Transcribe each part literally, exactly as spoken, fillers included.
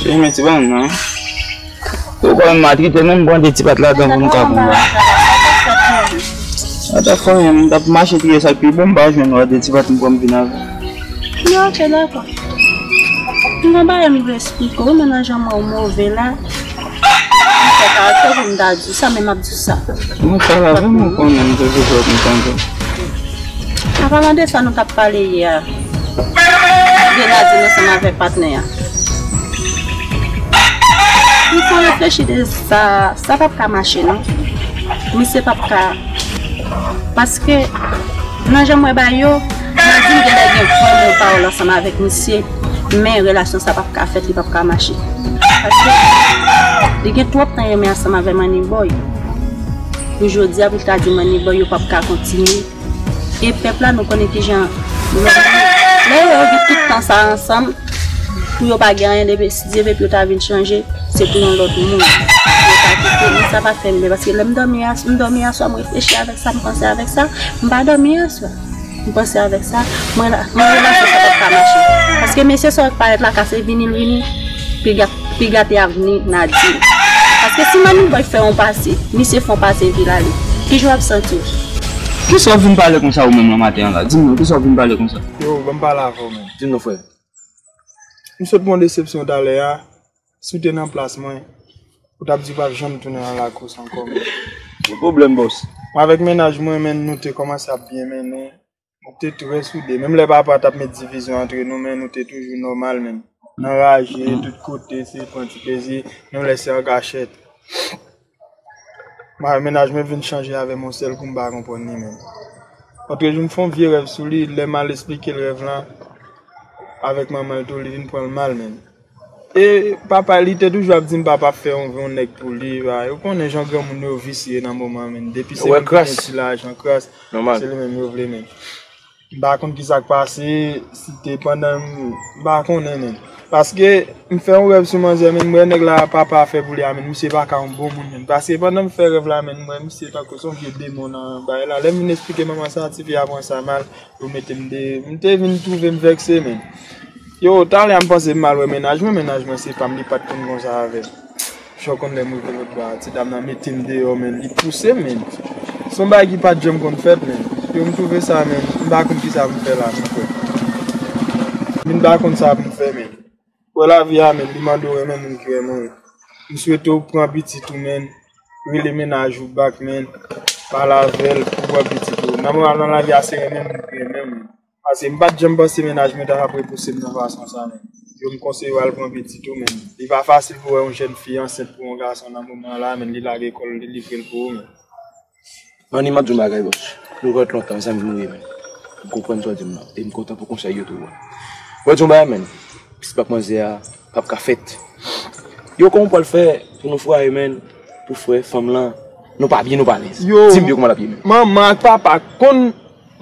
Mwen ti bann nan. Ou konn maltrete menm pran de ti pat ladan pou nou ka pran. Ata fò m t ap mache triye sa k pi bon, m pa jwenn ou a de ti pat m pran m vin avè. Yo, ok, dakò. M gen bagay m vle esplike w, men nan jan mwen ou move la. M fè karakte pou m ta di sa, men m ap di sa. Mwen pale avè m, ou konnen m toujou fè kontan. An palan de sa nou t ap pale yè a, de Nadine ansanm avèk patnè a. M fè reflechi de sa, sa p ap ka mache non. Misye p ap ka, paske nan jan m wè bagay yo, Nadine genlè gen vrèman yon pawòl ansanm avèk misye, men relasyon sa p ap ka fèt, li p ap ka mache. Paske li gen twòp tan renmen ansanm avè Manniboy. Pou jodi a, pou l ta di Manniboy yo p ap ka kontinye. E pèp la, nou konnen kijan yo vini. Lè yo gen tout tan sa ansanm, pou yo pa gen anyen, depi si Dye vle pou yo ta vin chanje, se pou yon lòt moun. Yo ta kite, men sa pa fè m byen, paske lè m dòmi a, m dòmi aswè, m reflechi avèk sa, m panse avèk sa, m pa dòmi aswè. M panse avèk sa, mwen la, mwen relasyon sa p ap ka mache. Paske mesye sa yo k parèt la, ka se vini l vini, piga, piga te avni Nadine. Paske si Manniboy fè yon pase, misye fè yon pase epi l ale. Kijan w ap santi w? Kisa w vin pale konsa ou menm nan maten an la? Di m non, kisa w vin pale konsa? Yo, ban m pale avè w menm. Di m non, frè. M sot pran desepsyon talè a, si w te nan plas mwen, ou t ap di w p ap janm tounen nan Lakous ankò, men. Yon pwoblèm, bòs. Mwen avèk mennaj mwen, men nou te kòmanse ap byen mennen. Nou te trè soude. Menm lè papa t ap met divizyon antre nou, men nou te toujou nòmal, men. Nan raje, tout kote, se pran ti plezi, menm lè se an kachèt. Mennaj mwen vin chanje avè m yon sèl kou, m pa konprann li menm. Lòt jou, m fè yon vye rèv sou li, lè m al esplike l rèv lan avèk manman l tou, li vin pran l mal menm. E papa, li te toujou ap di m papa ap fè yon, yon nèg pou li, ba, ou konnen jan granmoun yo visye nan moman menm. Depi se moun ki gen ti lajan, kras, se li menm yo vle menm. M pa konn kisa k pase, si te pandan m, m pa konnen menm. Paske m fè yon rèv sou manzè, men m wè nèg la papa fè pou li a, men misye pa ka yon bon moun menm. Paske pandan m fè rèv la, men m wè misye tankou se yon vye demon nan bagay la. Lè m vin esplike manman sa, tifi a pran sa mal, yo mete m de, m te vin twouve m vèkse, men. Yo, talè a m panse m al wè mennaj mwen, mennaj mwen se pa m, li pa t konn konsa avè m. Jan w konn lè m rive lòt bò a, ti dam nan mete m deyò, men, li pouse m, men. Se yon bagay ki pa t janm konn fèt, men. Yo, m twouve sa, men, m pa konn kisa m fè la, men, frè. M vin pa konn sa pou m fè, men. Wè lavi a, men, li mande w renmen moun ki renmen w. M swete w pran pitit ou, men, rele mennaj ou back, men, pale avè l pou pran pitit ou. Nan moral nan lavi a, se renmen moun ki renmen w, men. Paske m pa t janm panse mennaj mwen ta ap repouse m nan fason sa, men. Yo, m konseye w al pran pitit ou, men. Li pa fasil pou w wè yon jèn fi ansent pou yon gason nan moman la, men, li lage kò l, li livre l pou ou, men. Manni, m ap di w yon bagay, bòs. Nou konèt lontan, zanmi nou ye, men. M konprann sa w di m nan. E m kontan pou konsèy yo tou, bro. Mwen di w yon bagay, men. Pitit m ak manzè a p ap ka fèt. Yo, kòman w pral fè pou nou fraye, men, pou frè fanm lan? Nou pa byen, nou pa alèz. Yo, di m byen kòman l ap ye, men. Manman ak papa konn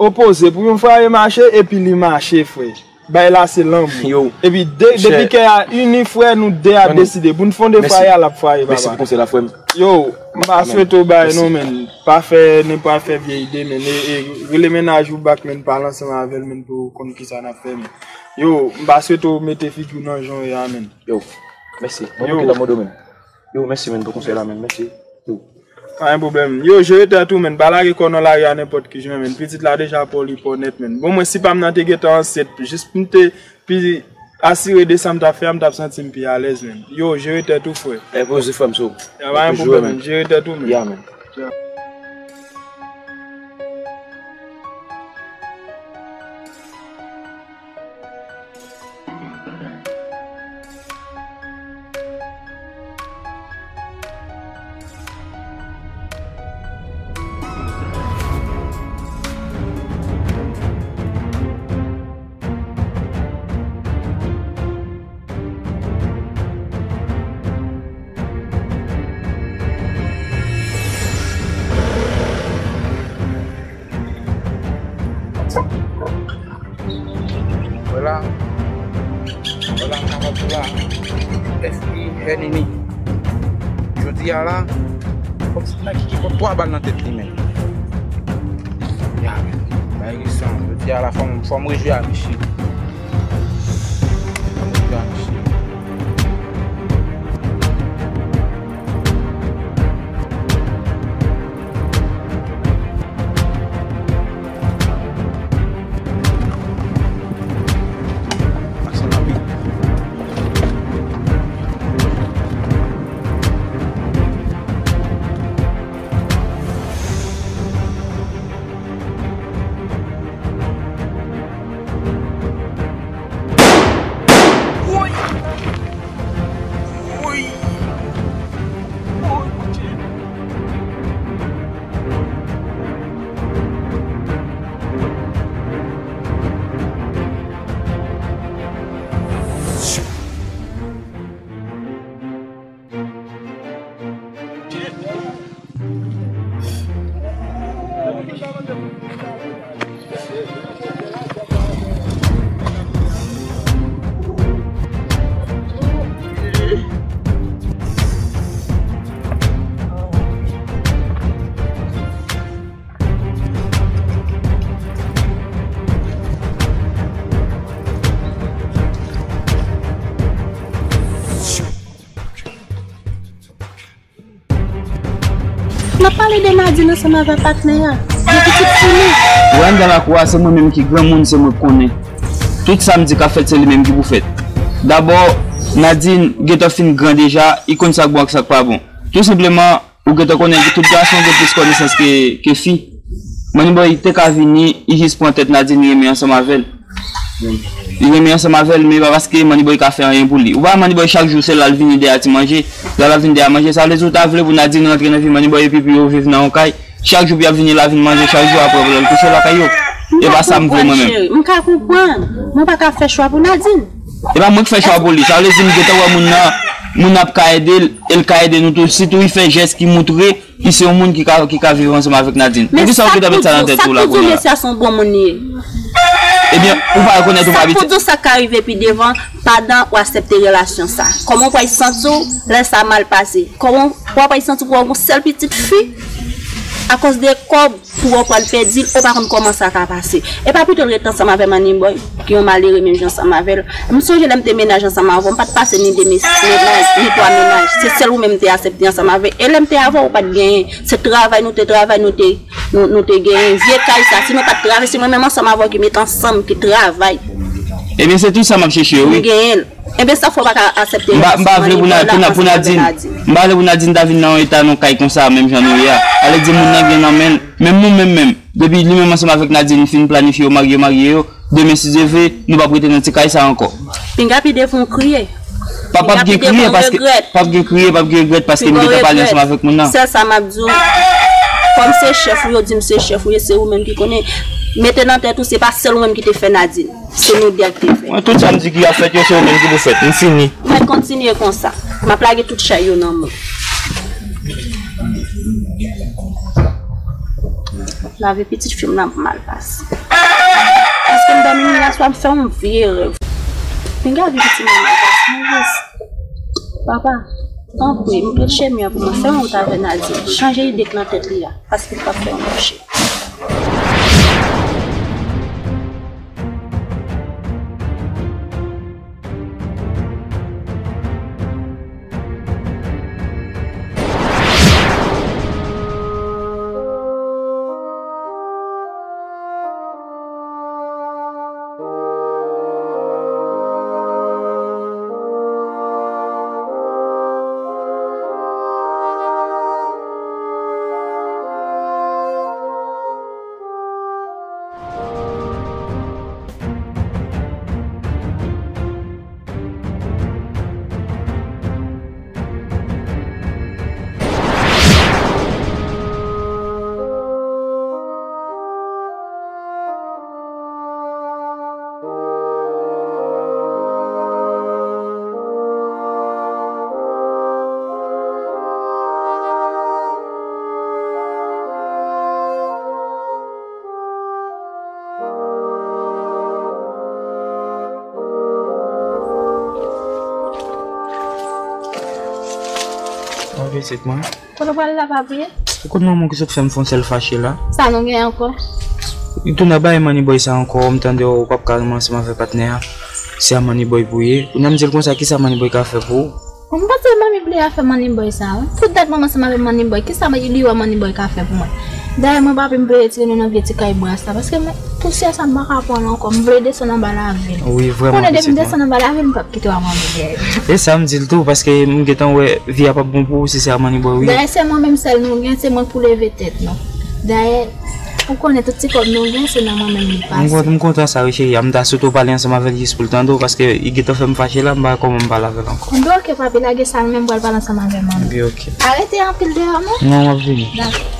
opoze pou yon fraye mache, epi li mache, frè. Bagay la se lanmou. Yo, epi de, depi kè a ini, frè, nou de a deside pou n fonde fraye a, l ap fraye, papa. Mèsi pou konsèy la, frè m. Yo, m pa swete w bay non, men. Pa fè, ne pa fè vye ide, men. E, e, rele mennaj ou back, men, pale ansanm avè l, men, pou w konn kisa n ap fè, men. Yo, m pa swete w mete figi w nan jan w ye a, men. Yo, mèsi. Mwen, mwen ki ta mande w, men. Yo, mèsi, men, pou konsèy la, men. Mèsi. Yo. Pa gen pwoblèm. Yo, jere tèt ou, men. Pa lage kò w nan lari a nenpòt ki jan, men. Pitit la deja pa w, li pa w nèt, men. Bon, mwen, si pa m nan te gentan ansent, jis pou m te pi asire de sa m t ap fè a, m t ap santi m pi alèz, men. Yo, jere tèt ou, frè. E poze frè m, so. Ya, pa gen pwoblèm, men. Jere tèt ou, men. Ya, men. Ya. Vwala. Vwala, m nan kont ou la. F I Hernini. Jodi a la, kòmsi nèg ki pran twa bal nan tèt li menm. Ya, men. Bagay ki san. Jodi a la, fò m, fò m rejwi a misye. Fò m rejwi a misye. Ap pale de Nadine ansanm avè patnè a. De pitit fi nou. Ou wè anndan lakou a, se mwen menm ki granmoun, se mwen k konnen. Tout sa m di k ap fèt, se li menm ki pou fèt. Dabò, Nadine gentan fin gran deja, li konn sa k bon ak sa k pa bon. Tou senpleman, ou gentan konnen tout gason gen plis konesans ke, ke fi. Manibòy te ka vini, li jis pran tèt Nadine, li renmen ansanm avè l. Li renmen ansanm avè l, men pa paske Manibòy ka fè anyen pou li. Ou pa wè Manibòy chak jou se la l vini dèyè ti manje, la l ap vin dèyè manje. Sa vle di ou ta vle pou Nadine rantre nan vi Manibòy epi pou yo viv nan yon kay. Chak jou pou y ap vini la vin manje, chak jou apre pou l al kouche lakay yo. E pa sa m vle mwen menm. M ka konprann. Mwen pa ka fè chwa pou Nadine. E pa mwen k fè chwa pou li. Sa vle di m gentan wè moun nan, moun nan ap ka ede l, e l ka ede nou tou. Sitou li fè jès ki moutre li se yon moun ki ka, ki ka viv ansanm avèk Nadine. Poukisa ou gentan met sa nan tèt ou la kounye a? Mesye a se yon bon moun li ye. Ebyen, ou pa rekonèt ou pa abitye. Sa pou di w sa ka rive pi devan pandan w aksepte relasyon sa. Kòman w pral santi w lè sa mal pase? Kòman w pral santi w pou w gon sèl pitit fi? Akòz de kòb pou w pral pèdi l, ou pa konn kòman sa ka pase. E pa pito l ret ansanm avè Manibòy, ki yon malere menm jan ansanm avè l. M sonje lè m te mennaj ansanm avè w, m pa t pase ni de mes-, mennaj, ni twa mennaj. Se sèl ou menm m te aksepte ansanm avè l. E lè m te avè w, ou pa t genyen. Se travay nou te travay, nou te, nou, nou te genyen. Vye kay sa, si nou pa t travay, se mwen menm ansanm avè w ki met ansanm, ki travay. Ebyen, se tou sa m ap chèche yo, wi. Nou genyen l. Ebyen, sa fè w pa ka aksepte relasyon Manibòy la ansanm avè Nadine. M pa, m pa vle pou Na-, pou Na-, pou Nadine, m pa vle pou Nadine ta vin nan yon eta, nan yon kay konsa, menm jan nou ye a. Ale di moun nan gen nan men l, menm nou menm menm. Depi li menm ansanm avèk Nadine fin planifye yo marye, yo marye yo, demen si Dye vle, nou p ap rete nan ti kay sa ankò. Pinga pi devan w kriye. Pa, p ap gen kriye paske, p ap gen kriye, p ap gen regrèt paske m gentan pale ansanm avèk moun nan. Sèl sa m ap di w, kòm se chèf ou, yo di m se chèf ou ye, se ou menm ki konnen. Mete nan tèt ou, se pa sèl ou menm ki te fè Nadine. Se nou de k te fè. Mwen, tout sa m di ki ap fèt yo, se ou menm ki pou fèt. M fini. Mwen kontinye konsa. M ap lage tout chay yo nan men w. Lave pitit fi m nan mal pase. Paske m dòmi yè swa, m fè yon vye rèv. Pinga vi pitit mwen mal pase. Mwen jis, papa, tanpri, m pil chemi an pou mwen. Fè yon wout avè Nadine. Chanje ide k nan tèt li a. Paske l p ap fè yon mache. Bon, pitit mwen. Kote w pral la, papi? Ou konn manman ki sot fè m fè yon sèl fache la? Sa nou gen ankò? Li tounen bay Manibòy sa ankò, m tande w p ap ka renmen ansanm avè patnè a. Se a Manibòy pou ye. Kounye a m di l konsa, kisa Manibòy ka fè pou ou? Bon, m panse manmi bliye afè Manibòy sa, wi. Pou dat mwen ansanm avè Manibòy, kisa li wè Manibòy ka fè pou mwen? Dayè, mwen papi m vle retire nou nan vye ti kay bras la, paske mwen, pousyè sa m pa ka pran l ankò, m vle desann anba lavil. Wi, vrèman, pitit mwen. Konnen depi m desann anba lavil, m p ap kite w a manmi dèyè. E sa m di l tou, paske m gentan wè vi a p ap bon pou ou si se a Manibòy ou ye. Dayè, se mwen menm sèl nou gen, se mwen k pou leve tèt nou. Dayè, ou konnen tout ti kòb nou gen, se nan mwen menm li pase. M kontan, m kontan sa, wi, cheri. A m ta swete w pale ansanm avè l jis pou l tande w, paske li gentan fè m fache la, m pa wè kòman m pale avè l ankò. Bon, oke, papi, lage sa, mwen menm pral pale ansanm avè manmi. Oke, oke. Pa rete anpil deyò, non? Non, m ap vini. Dakò.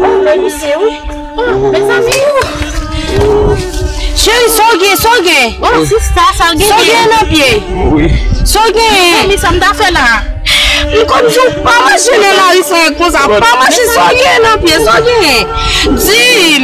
Oh, men misye, wi. Oh, mezanmi, oh. Cheri, sa w gen, sa w gen? Oh, sista, sa w gen? Sa w gen nan pye? Wi. Sa w gen? Mezanmi, sa m ta fè la? M konn di w pa mache nan lari sa konsa. Pa mache, sa w gen nan pye, sa w gen? Di m.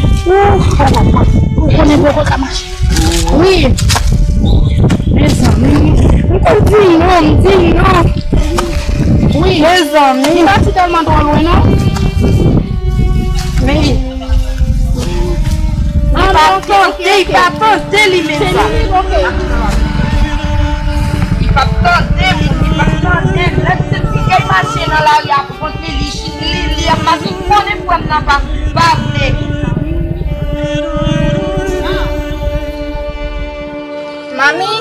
Ou konnen poko ka mache. Wi. Mezanmi. M konn di non, m di non. Wi. Mezanmi. Li pati tèlman twò lwen, non. Men. Li pa tande, li pa tande li menm sa. Li pa tande moun, li pa tande. Lè m senti kay mache nan lari a kont li, li, li, li ap mache. Konnen frè m nan pa, pa vle. Manmi,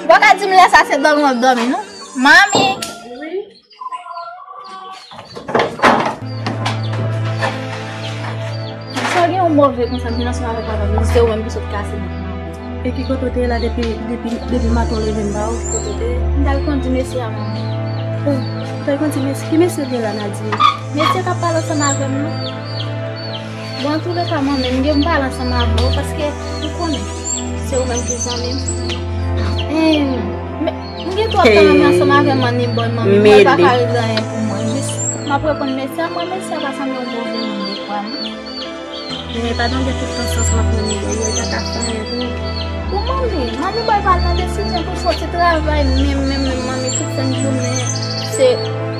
ou pa ka di m lè sa se dòmi w ap dòmi, non? Manmi! Sa gen yon move konsa, m vin ansanm avèk papa m, se ou menm ki sot kase m. E ki kote w te ye la depi, depi, depi maten w leve m pa wè w, ki kote w te ye? M t al konn di mesye a, manmi. Oh, ou t al konn di mesye? Ki mesye w te ye la, Nadine? Mesye k ap pale ansanm avè m nan. Bon, antouleka, manmi, m gen m pale ansanm avè w, paske ou konnen, se ou menm ki zanmi m. Em, men, m gen twòp tan ansanm avè manmi, bon, manmi, mwen pa ka regle anyen pou mwen. Jis, m ap reponn mesye a, mwen, mesye a pa sanble yon bon moun defwa, non. Men pa t gen tout tan sans m ap manmi, bon, mwen pa ka fè anyen pou ou. Bon, manmi, manmi, bay pa nan desizyon pou soti travay, menm, menm, menm, manmi, tout senk jounen, se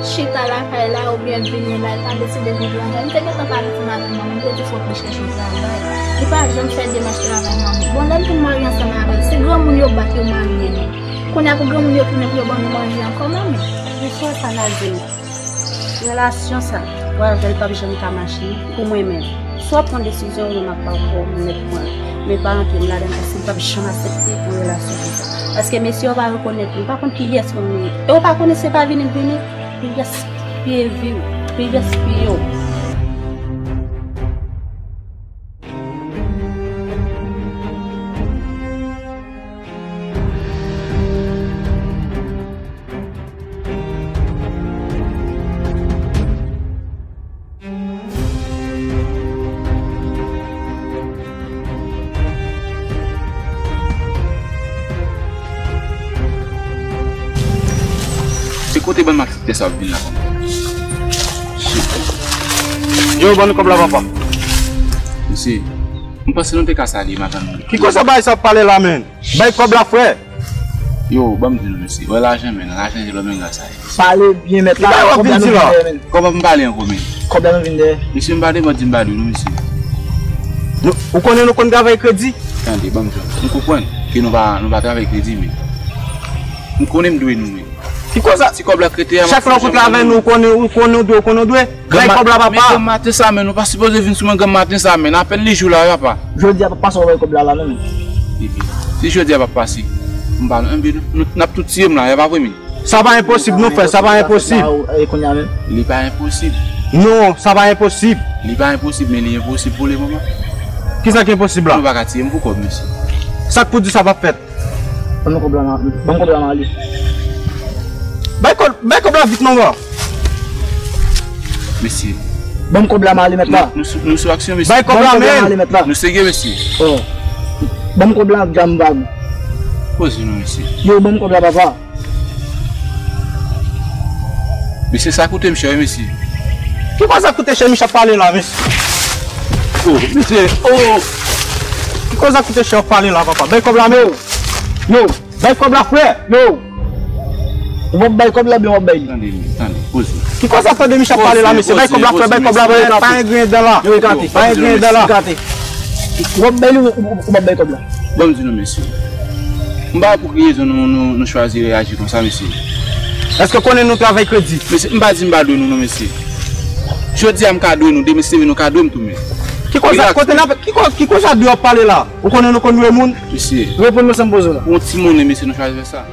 chita lakay la, oubyen vini la, li pa deside vin travay. M te gentan pale ansanm avè manmi, m te di fòk li chèche yon travay. Li pa janm fè demach travay, manmi. Bon, lè m fin marye ansanm avè l, se granmoun yo bat yo marye nou. Kounye a pou granmoun yo tounen pou yo ban nou manje ankò, manmi. Mesye sa n a di m. Relasyon sa, mwen avè l p ap janm ka mache pou mwen menm. Swa w pran desizyon ou menm ak pa w, ou mèt pran l. Men pa antre m ladan l paske m p ap janm aksepte yon relasyon konsa. Paske mesye yo pa rekonèt m, yo pa konn kiyès mwen ye. E yo pa konnen se pa vini m vini, yo gaspiye vi w, yo gaspiye w. Se kote bann malfektè sa ap vin la konsa? Yo, ban nou kòb la, papa. Mesye, m panse nou te ka salye madanm nou. Ki konsa bagay sa ap pale la, menn? Bay kòb la, frè. Yo, ban m di nou, mesye. Wè lajan, men, lajan se lòm men gras a ye. Pale byen, mèt la. Ki bagay w ap vin di la? Kòb la m pale ankò, men. Kòb la nou vin dèyè. Mesye, m pa devan di m pa di nou, mesye. Nou, ou konnen nou konn travay kredi? Tande, ban m di w. M konprann ke nou pa, nou pa travay kredi, men. M konnen m dwe nou, men. Ki koz sa? Ti kòb la k rete a, chak lè w kontre avè nou, ou konnen, ou konnen w dwe, ou konnen w dwe. Bay kòb la, papa. Men granm maten sa, men nou pa sipoze vin sou mwen granm maten sa, men apèn li jou la, papa. Jodi a p ap pase w bay kòb la, la, non, men. Epi, si jodi a p ap pase, m pa, enben, nou, nou, n ap tout tiye m la, e pa vre, men. Sa pa enposib, non, frè, sa pa enposib. Li pa enposib. Non, sa pa enposib. Li pa enposib, men li enposib pou le moman. Kisa ki enposib la? Nou pa ka tiye m pou kòb, mesye. Sa k pou di sa p ap fèt? Ban m kòb la, ban m kòb la, m ale. Bay kòb, bay kòb la vit, non, bro. Mesye. Ban m kòb la, m ale, mèt la. Nou, nou sou, nou sou aksyon, mesye. Bay kòb la, men. Nou serye, mesye. Oh. Ban m kòb la, djam bag. Poze nou, mesye. Yo, ban m kòb la, papa. Mesye, sa koute m chè, wi, mesye. Ki koz sa koute chè, mesye ap pale la, mesye? Oh, mesye, oh. Ki koz sa koute chè ap pale la, papa? Bay kòb la, men. Yo, bay kòb la, frè. Yo. Ou p ap bay kòb la, byen w ap bay li. Tande, tande, poze. Ki koze ap tande Michel ap pale la, mesye? Bay kòb la, frè, bay kòb la, bay kòb la. Pa gen griyen dan la. Pa gen griyen dan la. Ou ap bay li, ou, ou, ou ap bay kòb la. Ban m di nou, mesye. M pa wè pou ki rezon nou, nou, nou chwazi reyaji konsa, mesye. Èske w konnen nou travay kredi? Mesye, m pa di m pa dwe nou, non, mesye. Jodi a m ka dwe nou, demen si Dye vle nou ka dwe m tou, men. Ki koze, kote n ap, ki ko-, ki koze a dwe w ap pale la? Ou konnen nou konn dwe moun? Mesye. Reponn mwen san m poze w la. Pou yon ti monnen, mesye, nou chwazi fè sa.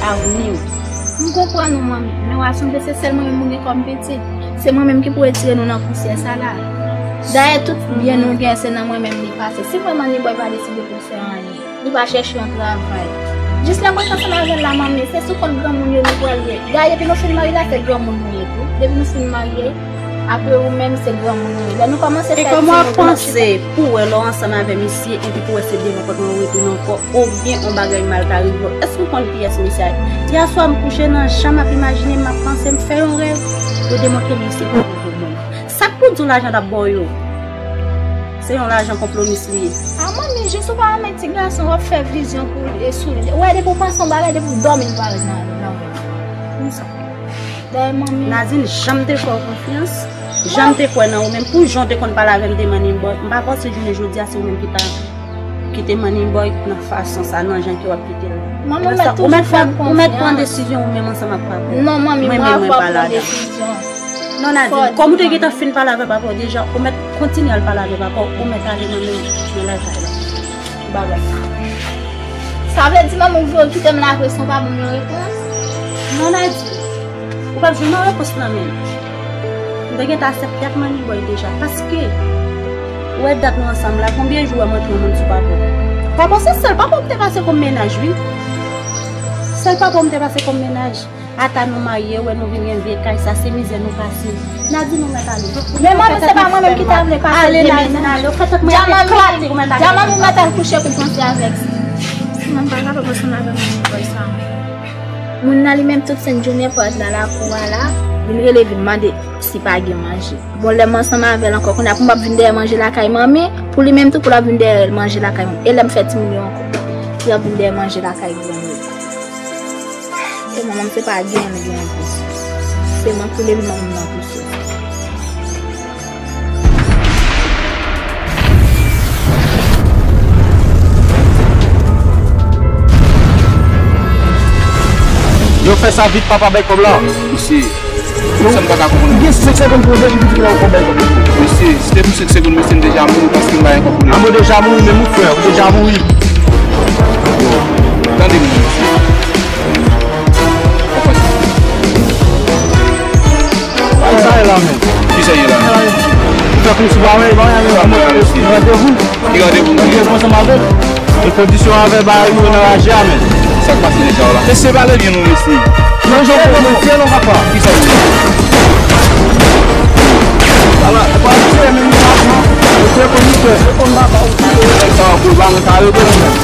Avni. M konprann ou, manmi, men w a sonje se sèl mwen menm ou gen kòm pitit. Se mwen menm ki pou retire nou nan pousyè sa la. Dayè, tout byen nou gen, se nan mwen menm li pase. Si vrèman Nibòy pa deside pou l fè anyen, li pa chèche yon travay. Jis lè mwen t ansanm avè l la, manmi, se sou kont granmoun yo nou pral ye. Dayè, depi nou fin marye la, se granmoun nou ye tou. Depi nou fin marye, apre ou menm, se granmoun ou ye. Lè nou kòmanse fè timoun, nou ap chita. E kòman w ap panse pou w wè lè w ansanm avè misye, epi pou w wè se devan pòt mwen ou retounen ankò, oubyen yon bagay mal ka rive w? Èske w konn kiyès misye a ye? Yèswa, m kouche nan chanm, m ap imajine, m ap panse, m fè yon rèv. Yo demontre m misye pou yon gwo moun. Sa k pou di w lajan l ap ba w yo? Se yon lajan konplomis li ye. A, manmi, jis ou pa renmen ti gason, w ap fè vizyon pou li e sou li. Ou wè, depi w panse yon bagay, depi w dòmi, l parèt nan, nan rèv. Konsa. Dayè, manmi. Nadine, jan m te fè w konfyans, jan m te kwè nan ou menm, pou jan w te konn pale avè m de Manny Boy, m pa panse jounen jodi a se ou menm ki ta kite Manny Boy nan fason sa, nan jan ke w ap kite l. Manmi, ou mèt toujou fè m konfyans. Ou mèt pran desizyon ou menm ansanm ak papa w. Non, manmi, mwen pa pran desizyon. Non, Nadine, kòm ou te gentan fin pale avè papa w deja, ou mèt kontinye al pale avè papa w, ou mèt ale nan men, nan lakay la. Babay. Sa vle di, manmi, ou vle kite m la vre san w pa ban m yon repons? Non, Nadine. Ou p ap jwenn yon repons nan men m. M te gentan aksepte ak Manny Boy deja. Paske, ou wè dat nou ansanm la, konbyen jou w wè m rantre yon moun sou papa w? Papa w se sèl papa w m te pase kòm mennaj, wi. Sèl papa w m te pase kòm mennaj. Ata nou marye, wè nou vin gen vye kay, sa se mizè nou pase. Nadine, ou mèt ale. Men manmi, se pa mwen menm ki ta vle pase. Ale, Nadine, ale. Ou fè tèt mwen eklate, ou mèt ale. Dja manmi mèt al kouche pou l panse avèk sa. Manmi, pa kapab ansanm avè Manny Boy sa. Moun nan li menm tout senn jounen pa t nan lakou a la, vin rele vin mande si pa gen manje. Bon, lè m ansanm avè l ankò, kounye a pou m ap vin dèyè manje lakay manmi, pou li menm tou pou l ap vin dèyè manje lakay manmi. E lè m fè timoun yo ankò, pou y ap vin dèyè manje lakay granmoun. Se manman m, se pa gen, gen pou. Se mwen pou leve manman m nan pou sou. Yo fè sa vit, papa, bay kòb la. Mesye, sa m pa ka konprann. Ou gen senk segonn pou w vin di la ou konn bay kòb. Mesye, si te pou senk segonn, mesye, m deja mouri paske m pa gen kòb pou li. A, mwen deja mouri, men mon frè, ou deja mouri. Tande m, mesye. Sa ye la menm. Kisa ye la menm? Ou fè kòmsi pa wè, pa wè, pa wè. Ki randevou? Ki randevou nou ye? Randevou ansanm avè l. E kondisyon avè bagay yo nan raje a menm. Sa k pase deja la? Mesye, pale byen non, mesye. Non, je vous remercie, non, papa. Kisa ye? Ala, e pa misye menm sa non. Mesye kondisyon. Sa pou ba mwen kare de menm.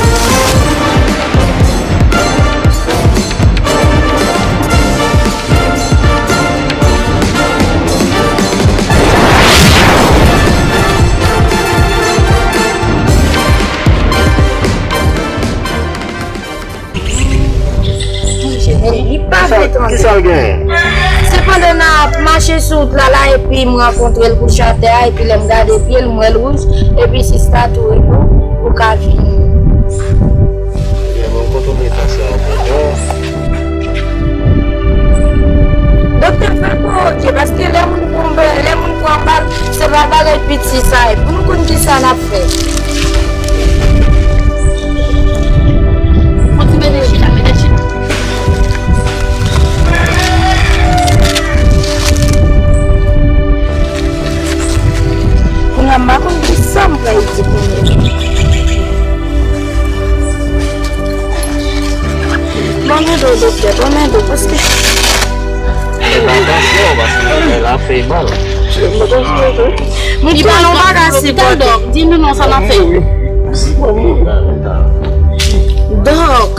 Li pa vle tande. Kisa l genyen? Se pandan n ap mache sou wout la, la, epi m rankontre l kouche atè a, epi lè m gade pye l, m wè l wouj, epi sista tou repou, ou ka vini. Ebyen, bon, kote w mete sa a, bon. Doktè, fè l pou oke, paske lè moun pran bal, lè moun pran bal, se pa bagay piti sa ye. Pou nou konn kisa n ap fè. Fò ti mete chita, mete chita. Kounye a, m pa konn kisa m pral di kounye a. Ban m ede w, doktè, ban m ede w, paske... Fè atansyon, paske bagay la fè mal. Moun konnen yon bagay si bòt. Di nou non, sa n ap fè. Dòk.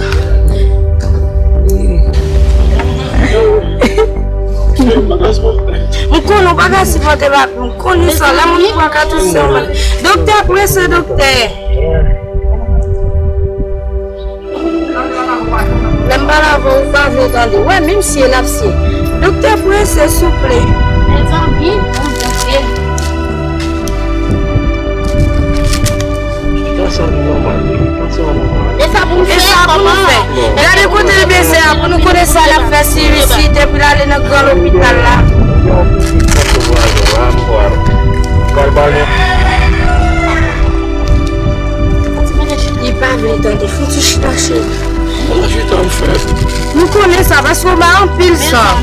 Moun konnen yon bagay si Vante pa m konnen sa, la moun pran katouch sèlman. Doktè prese, doktè. Lè m pale avè w, ou pa vle tande. Wè, menm si l ap si. Doktè prese, souple. Mezanmi, bon Dye. Tansyon li nòmal, wi. Tansyon an nòmal. E sa pou nou fè? Gade kote l bezwen an pou nou konnen sa l ap fè, si, si depi l ale nan gran lopital la. Li pa vle tande, fouti chita cheri. Nou konnen sa, paske w bay anpil san.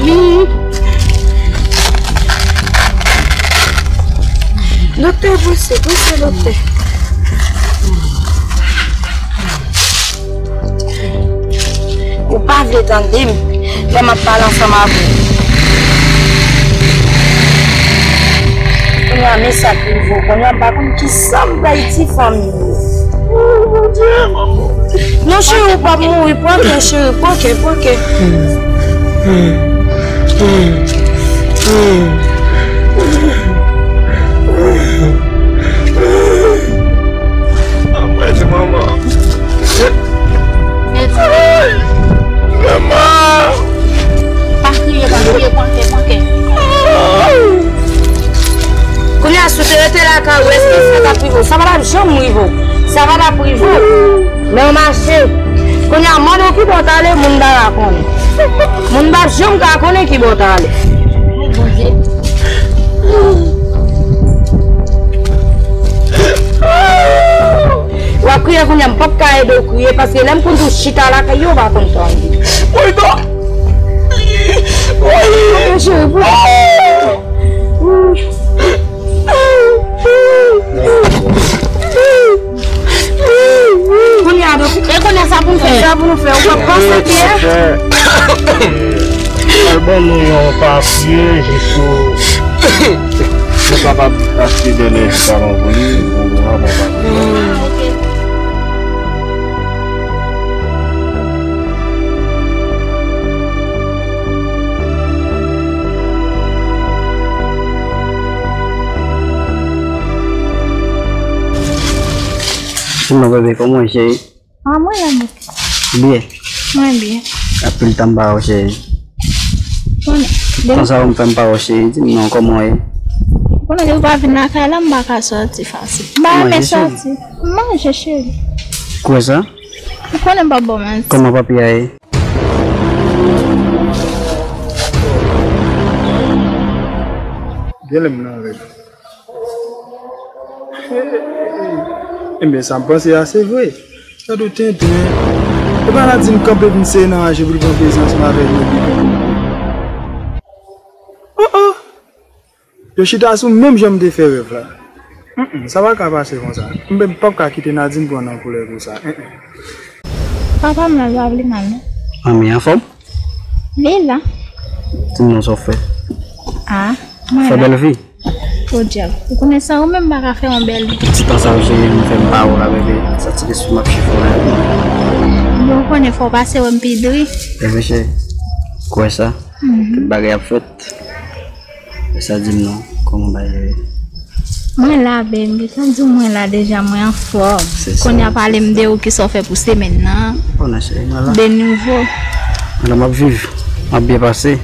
Doktè, pouse, pouse, doktè. Ou pa vle tande m lè m ap pale ansanm avè w. Kounye a, men sa k rive w. Kounye a, m pa konn kisa m bay ti fanmi yo. Non, cheri, ou p ap mouri. Pran kè, cheri. Pran kè, pran kè. Manman. Manman. Pa kriye, pa kriye, pran kè, pran kè. Kounye a, si w te rete lakay ou, èske sa t ap rive w? Sa pa t ap janm rive w. Sa pa t ap rive w. Men w mache. Kounye a, mande w ki bò w t ale, moun pa ka konnen. Moun p ap janm ka konnen ki bò w t ale. Bondye. W ap kriye kounye a, m p ap ka ede w kriye, paske lè m konn di w chita lakay yo, w pa konn sa w di. Woy, non! Woy! Cheri, pou... Kounye a, donk, e kounye a, sa pou n fè? Sa pou nou fè? Ou p ap panse byen? Al ban nou yon papye, jis pou nou kapab achte dènye medikaman pou li, ou an bon papye. Sinon, bebe, kòman w ye, cheri? Ah, mwen la, mwen. Byen. Mwen byen. Apil tan m pa wè w, cheri. Konnen, de... Konsa w fè m pa wè w, cheri. Di m non, kòman w ye? Konnen, depi w pa vin lakay la, m pa ka sòti fasil. M pa renmen sòti. Manje, cheri. Kwè sa? Ou konnen m p ap ba w manti. Kòman papi a ye? Genlè m nan rèv. Ebyen, sa m panse a, se vre. Gade w tenten. E pa Nadine kanpe vin sere nan raje pou l pran plezi ansanm avèk Nobiko. Oh, oh! Yo chita sou menm jan m te fè rèv la. Mm, mm, sa pa ka pase konsa. M p ap ka kite Nadine pran nan koulè konsa. Mm, mm. Papa m nan pa vle mal, non. Manmi anfòm? Li la. Di m non, sa w fè? Ah, mwen la. Fè bèl fi. Podyab. Ou konnen sa, ou menm pa ka fè yon bèl vi. Tout ti tan sa yo, cheri, m fè m pa wè w la, bebe. Sa ti lespri m ap chifonnen. Bon, ou konnen fò w pase wè m pi dri. Ebyen, cheri, kwè sa. Mhm. Tout bagay ap fèt. E sa di m non, kòman bagay yo ye? Mwen la, baby, m gentan di w mwen la deja, mwen anfòm. Se sa. Kounye a pale m de ou, kisa w fè pou semèn nan? Bon, nan cheri, mwen la. De nouvo. Mwen la, m ap viv, m ap byen pase.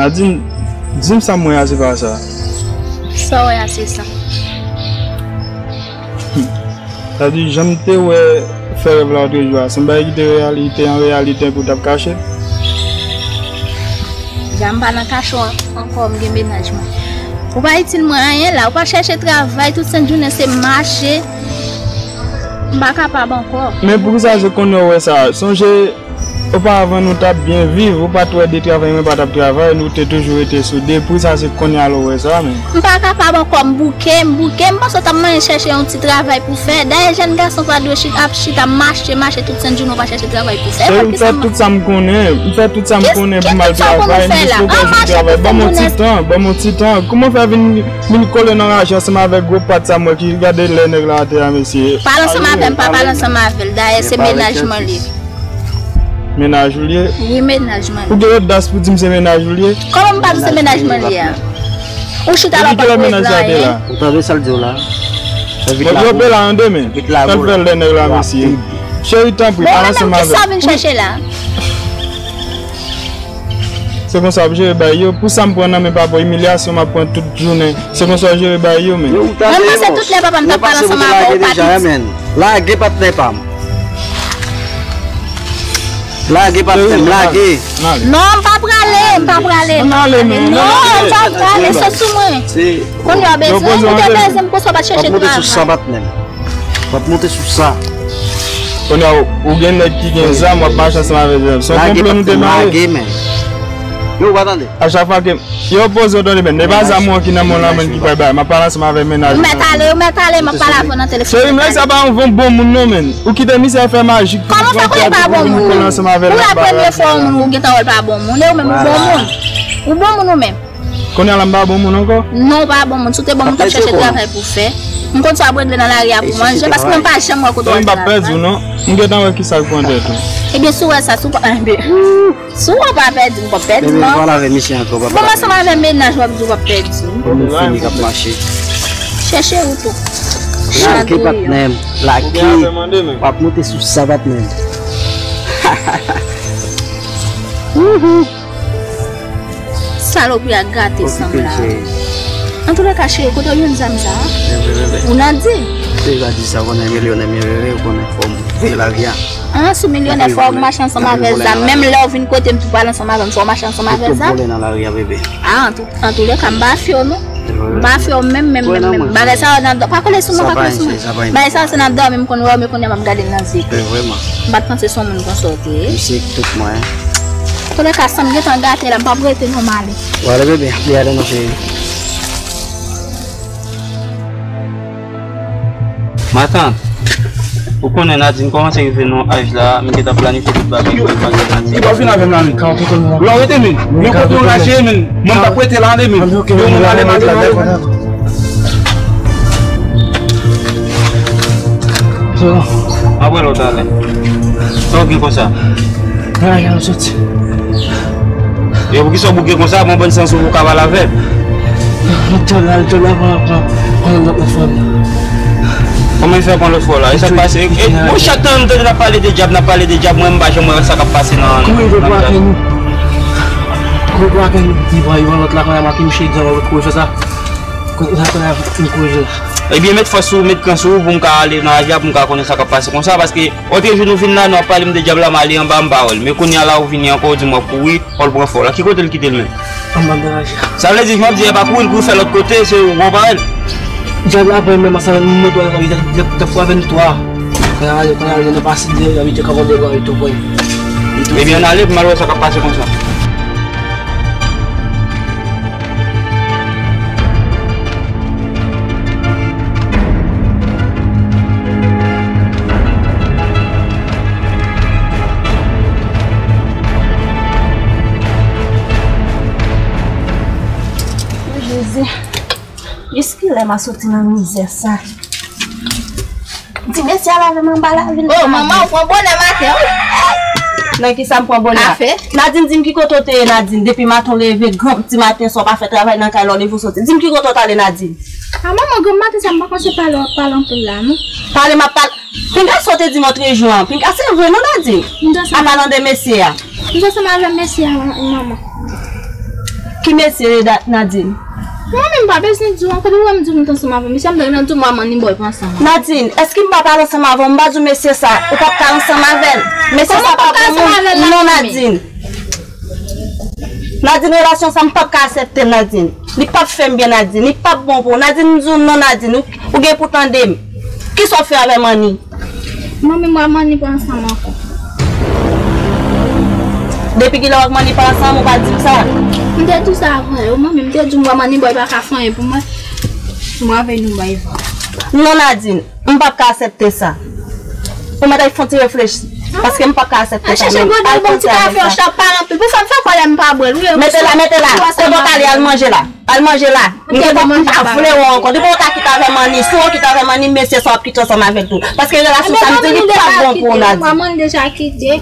Nadine, di m sa m wè a se pa sa. Sa w wè a se sa. Sa di, jan m te wè fè rèv la otrejou a, se yon bagay ki te reyalite, an reyalite pou w t ap kache? Jan m pa nan kache w ankò, m gen mennaj mwen. Ou pa itil mwen anyen la, ou pa chèche travay, tout sent jounen se mache. M pa kapab ankò. Men poukisa se kounye a w wè sa? Sonje, oparavan nou t ap byen viv, ou pa t wè de travay mwen pa t ap travay, nou te toujou rete sou de. Poukisa se kounye a l ou wè sa, men? M pa kapab ankò, m bouke, m bouke, m panse w t ap manyen chèche yon ti travay pou fè. Dayè, jèn gason pa dwe chita, ap chita mache, mache tout sent jounen, ou pa chèche travay pou fè. Cheri, m fè tout sa m konnen, m fè tout sa m konnen pou m al travay, m jis poko jwenn travay. Ban m yon ti tan, ban m yon ti tan. Kouman w fè vin, vin kole nan raje ansanm avèk gwo pat sa m wè ki, gade lè nèg la atè a, mesye. Pale ansanm avè m, pa pale ansanm avè l. Dayè, se mennaj mwen li ye. Mennaj ou li ye? Wi, mennaj mwen. Ou gen odas pou di m se mennaj ou li ye? Kòman m pa di w se mennaj mwen li ye a? Ou chita la, ou pa t wè l anyen. Ou tande sa l di w la? Fè vit la. Bon, dwope la an demen. Vit la, fè l lè nèg la, mesye. Cheri, tanpri, pale ansanm avè m. Bon, men kisa w vin chèche la? Se konsa w ap jere bagay yo. Pou sa m pran nan men papa w, imilyasyon m ap pran tout jounen. Se konsa w jere bagay yo, men. Mwen panse tout lè papa m t ap pale ansanm avè w, ou pa t di. Lage patnè pa m. Lage patnè m, lage. Non, m pa prale, m pa prale. Non, m pa prale, se sou mwen. Kounye a w bezwen, ou te bezwen m konsa w pa t chèche travay. W ap monte sou sa, patnè m. W ap monte sou sa. Kounye a, ou gen nèg ki gen zam, w ap mache ansanm avè zam. Se yon konplo nou te mare. Lage, men. Yo, ou pa tande? A chak fwa ke, yo, poze w tande, men. E pa zam ou an ki nan men w la, men ki pral bay. M ap pale ansanm avè mennaj mwen. Ou mèt ale, ou mèt ale, m ap pale avè w nan telefòn. Cheri m, nèg sa pa yon bon, bon moun non, men. Ou kite misye fè maji. Kòman fè konnen pa bon moun? Ou la premye fwa yon moun ou gentan wè l pa bon moun, e ou menm ou bon moun. Ou bon moun ou menm. Kounye a la m pa bon moun ankò? Non, ou pa bon moun. Si w te bon moun, w t ap chèche travay pou w fè. M konn sa w ap regle nan lari a pou manje, paske mwen pa janm wè kote w al travay. M p ap pèdi w non. M gentan wè kisa k pran tèt ou. Ebyen, si w wè sa, si w pa, ebyen, si w pa pèdi m, w p ap pèdi m non. Bon, m ansanm avè mennaj w ap di w p ap pèdi m. Bon, nou fini k ap mache. Chèche wout ou. Lage patnè m, lage. W ap monte sou sa patnè m. Wouhou. Salopri a gate san blag. Antoulèka, cheri, kote w jwenn zam sa a? Ou Nadine? Cheri, pa di sa, ou konnen milyonè m ye, bebe, ou konnen fò m veye lari a. Ah, si w milyonè, fò w mache ansanm avè zam. Menm lè w vin kote m tou pale ansanm avè m, fò w mache ansanm avè zam. Tout vole nan lari a, bebe. Ah, antoulèka, m pa fè w non. M pa fè w menm, menm, menm, menm. Bagay sa yo nan dòmi. Pa kole sou mwen, pa kole sou mwen. Bagay sa yo se nan dòmi m konn wè w, men kounye a m ap gade l nan zye. M pa t panse se yon moun konsa w te ye. Misye tout mwen. Kote ka san m gentan gate la, m p ap rete non, m ale. W ale bebe, li ale non cheri. Matant, ou konnen Nadine kòmanse rive nan aj la, m gentan planifye tout bagay pou l mache Nadine. Li pa vin avè m la, men. Lè w rete, men. Men kote w rache, men. Mwen, m t ap rete la, men. Yo, mwen ale, m ale, m ale. M ap wè lòt talè. Sa w gen konsa? Mwen la, jan m soti. Yo, poukisa w bouke konsa? Bon, bòn sans ou ka pale avè l. Dola, dola, pran, pran, pran lòt fò la. Kòman l fè pran lòt fò la? E sa k pase? E, bon, chak tan n tande n ap pale de dyab, n ap pale de dyab, mwen, m pa janm wè sa k ap pase nan, nan, nan village. Kouri pou akèy nou. Kouri pou akèy nou. Li pran yon lòt la, kounye a, m ap mouche egzanp, kouri fè sa. Kounye a, kounye a, m kouri la. Ebyen, met fòs sou ou, met kran sou ou, pou m ka ale nan aj la, pou m ka konnen sa k ap pase konsa, paske otrejou nou vin la, nou ap pale m de dyab la, m ale anba, m pa wè l. Men kounye a la, ou vini ankò, ou di m w ap kouri, fò l pran fò la. Ki kote l kite l menm? Anba nan raje a. Sa vle di, jan w ap di, e pa kouri l kouri fè lòt kote, se ou pran parèy l. Dyab la pran menm ansanm avè m, moto a, li t ap fè avè m twa. Kounye a, kounye a, li nan pase de, li abite kanpon devan, li tou pran. Ebyen, ann ale pou m al wè sa k ap pase konsa. Jezi, jiskilè m a soti nan mizè sa? Di mesye a lave m anba lavil. Oh, manman, ou pran bonè maten, wi. Nan kisa m pran bonè? Kafe. Nadine, di m ki kote w te ye, Nadine. Depi maten w leve, granm ti maten, san w pa fè travay nan kay la, w leve w soti. Di m ki kote w t ale, Nadine. A manman, granm maten sa, m pa panse pale w ap pale anpil la, non. Pale m ap pale. Pinga sa w te di m otrejou an. Pinga se vre, non, Nadine? An palan de mesye a. M te ansanm avè mesye a, manman. Ki mesye e dat, Nadine? Mwen menm pa bezwen di w ankò, depi w wè m di w m t ansanm avè w, mesye a m ta gentan di w m wè Manny Boy pran ansanm. Nadine, èske m pa pale ansanm avè w? M pa di w mesye sa, ou p ap ka ansanm avè l. Mesye sa pa bon moun. Non, Nadine. Nadine, relasyon sa m p ap ka aksepte l, Nadine. Li p ap fè m byen, Nadine. Li p ap bon pou ou. Nadine, m di w non, Nadine. Ou, ou gen pou tande m. Kisa w fè avè Manny? Manmi, m wè Manny pa ansanm ankò. Depi kilè w ak Manny pa ansanm, ou pa di m sa? M te di w sa avan yè, manmi, m te di w m wè Manny Boy pa ka fè anyen pou mwen. M wè avè nou bay van. Non, Nadine, m p ap ka aksepte sa. Ou mèt al fè yon ti reflechi, paske m p ap ka aksepte sa menm. Al chèche gwo dal, bon ti kafe, yon chap pa anpil. Pou fè m fè kòlè m pa bwè l, wi. Mete la, mete la. Kote w t ale, al manje la. Al manje la. M te pa vle wè w ankò. Depi w ta kite avè Manny, si w kite avè Manny, mesye sa w ap kite ansanm avè l tou. Paske relasyon sa m di li p ap bon pou w, Nadine. Manman deja kite.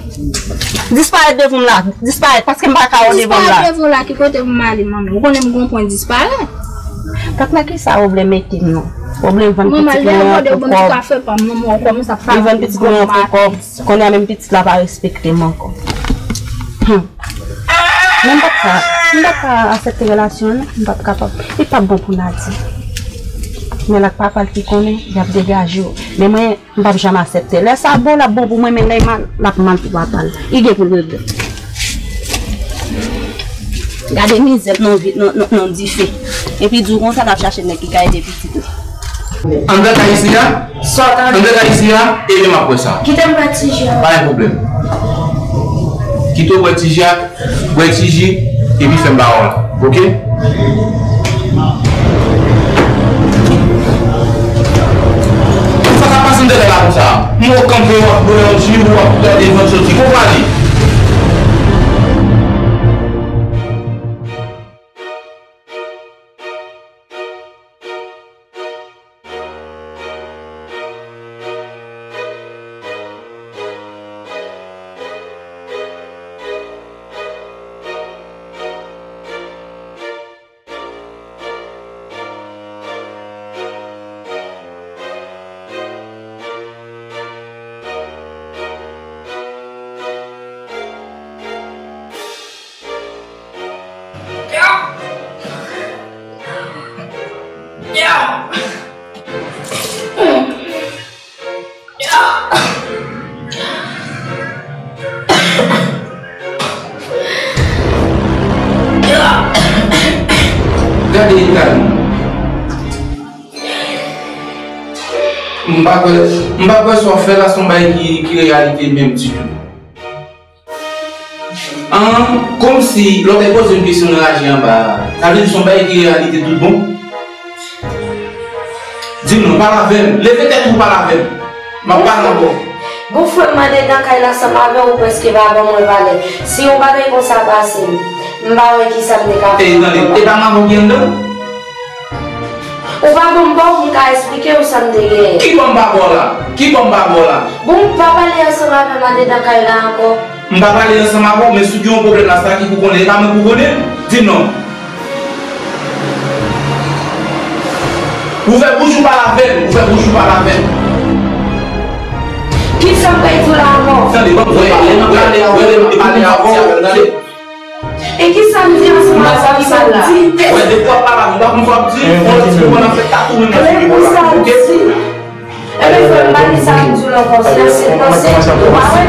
Disparèt devan m la. Disparèt, paske m pa ka wè w devan m la. Disparèt devan w la, ki kote pou m ale, manmi? Ou konnen m gon pwen disparèt. Gad la, kisa w vle mete m non? W vle vann pitit mwen an pou kòb. Li vann pitit mwen an pou kòb. Kounye a menm pitit la pa respekte m ankò. Hmm. Men m p ap ka, m p ap ka aksepte relasyon an non, m p ap kapab. Li p ap bon pou Nadine. Men l ak papa l ki konnen, y ap degaje yo. Men mwen, m p ap janm aksepte. Lè sa bon, l ap bon pou mwen, men lè l mal, l ap mal pou papa l. Li gen pou l regrèt. Gade mizè nan vi, nan, nan, nan dife. Epi di w konsa, l ap chache nèg ki ka ede pitit li. Anndan kay isi a? Sa w ta di? Anndan kay isi a, epi m ap wè sa. Kite m wè Tiji a. Pa gen pwoblèm. Kite w wè Tiji a, wè Tiji, epi fè m ba w la. Oke? Kisa k ap pase anndan kay la konsa? M wè w kanpe, w ap bwè yon ji, w ap gade van soti. Kote w prale? Gade eta nou. M pa kwè, m pa kwè sa w fè la se yon bagay ki, ki reyalite menm ditou. An, kòmsi lè w te poze m kesyon nan raje anba a, sa vle di se yon bagay ki reyalite tout bon? Di m non, pale avè m. Leve tèt ou, pale avè m. M ap pale ankò. Gon frè m andedan kay la ansanm avè w, ou prèske pa ban mwen valè. Si yon bagay konsa pase m, m pa wè kisa m te ka fè. E, tande, e pa manman ki anndan? Ou pa ban m pa w pou m ka esplike w sa m te genyen. Ki bò m pa ba w la? Ki bò m pa ba w la? Bon, ou pa pale ansanm avè m andedan kay la ankò. M pa pale ansanm avè w, men si w gen yon pwoblèm la, sa ki pou konnen, e pa mwen pou konnen l? Di m non. Ouvè bouch ou pale avè m, ouvè bouch ou pale avè m. Kisa m pral di w la ankò? Tande, ban m pale, ban m pale, ban m pale avè w, tande. E kisa m di ansanm avè w, sa m di? Wè, depi w ap pale avè m, ou pa konn sa w ap di, yon lòt ti moman n ap fè tatou menm nan figi w la, oke? Ebyen, frè m, pa di sa m di w la ankò, se ansent, ansent, ou pa wè?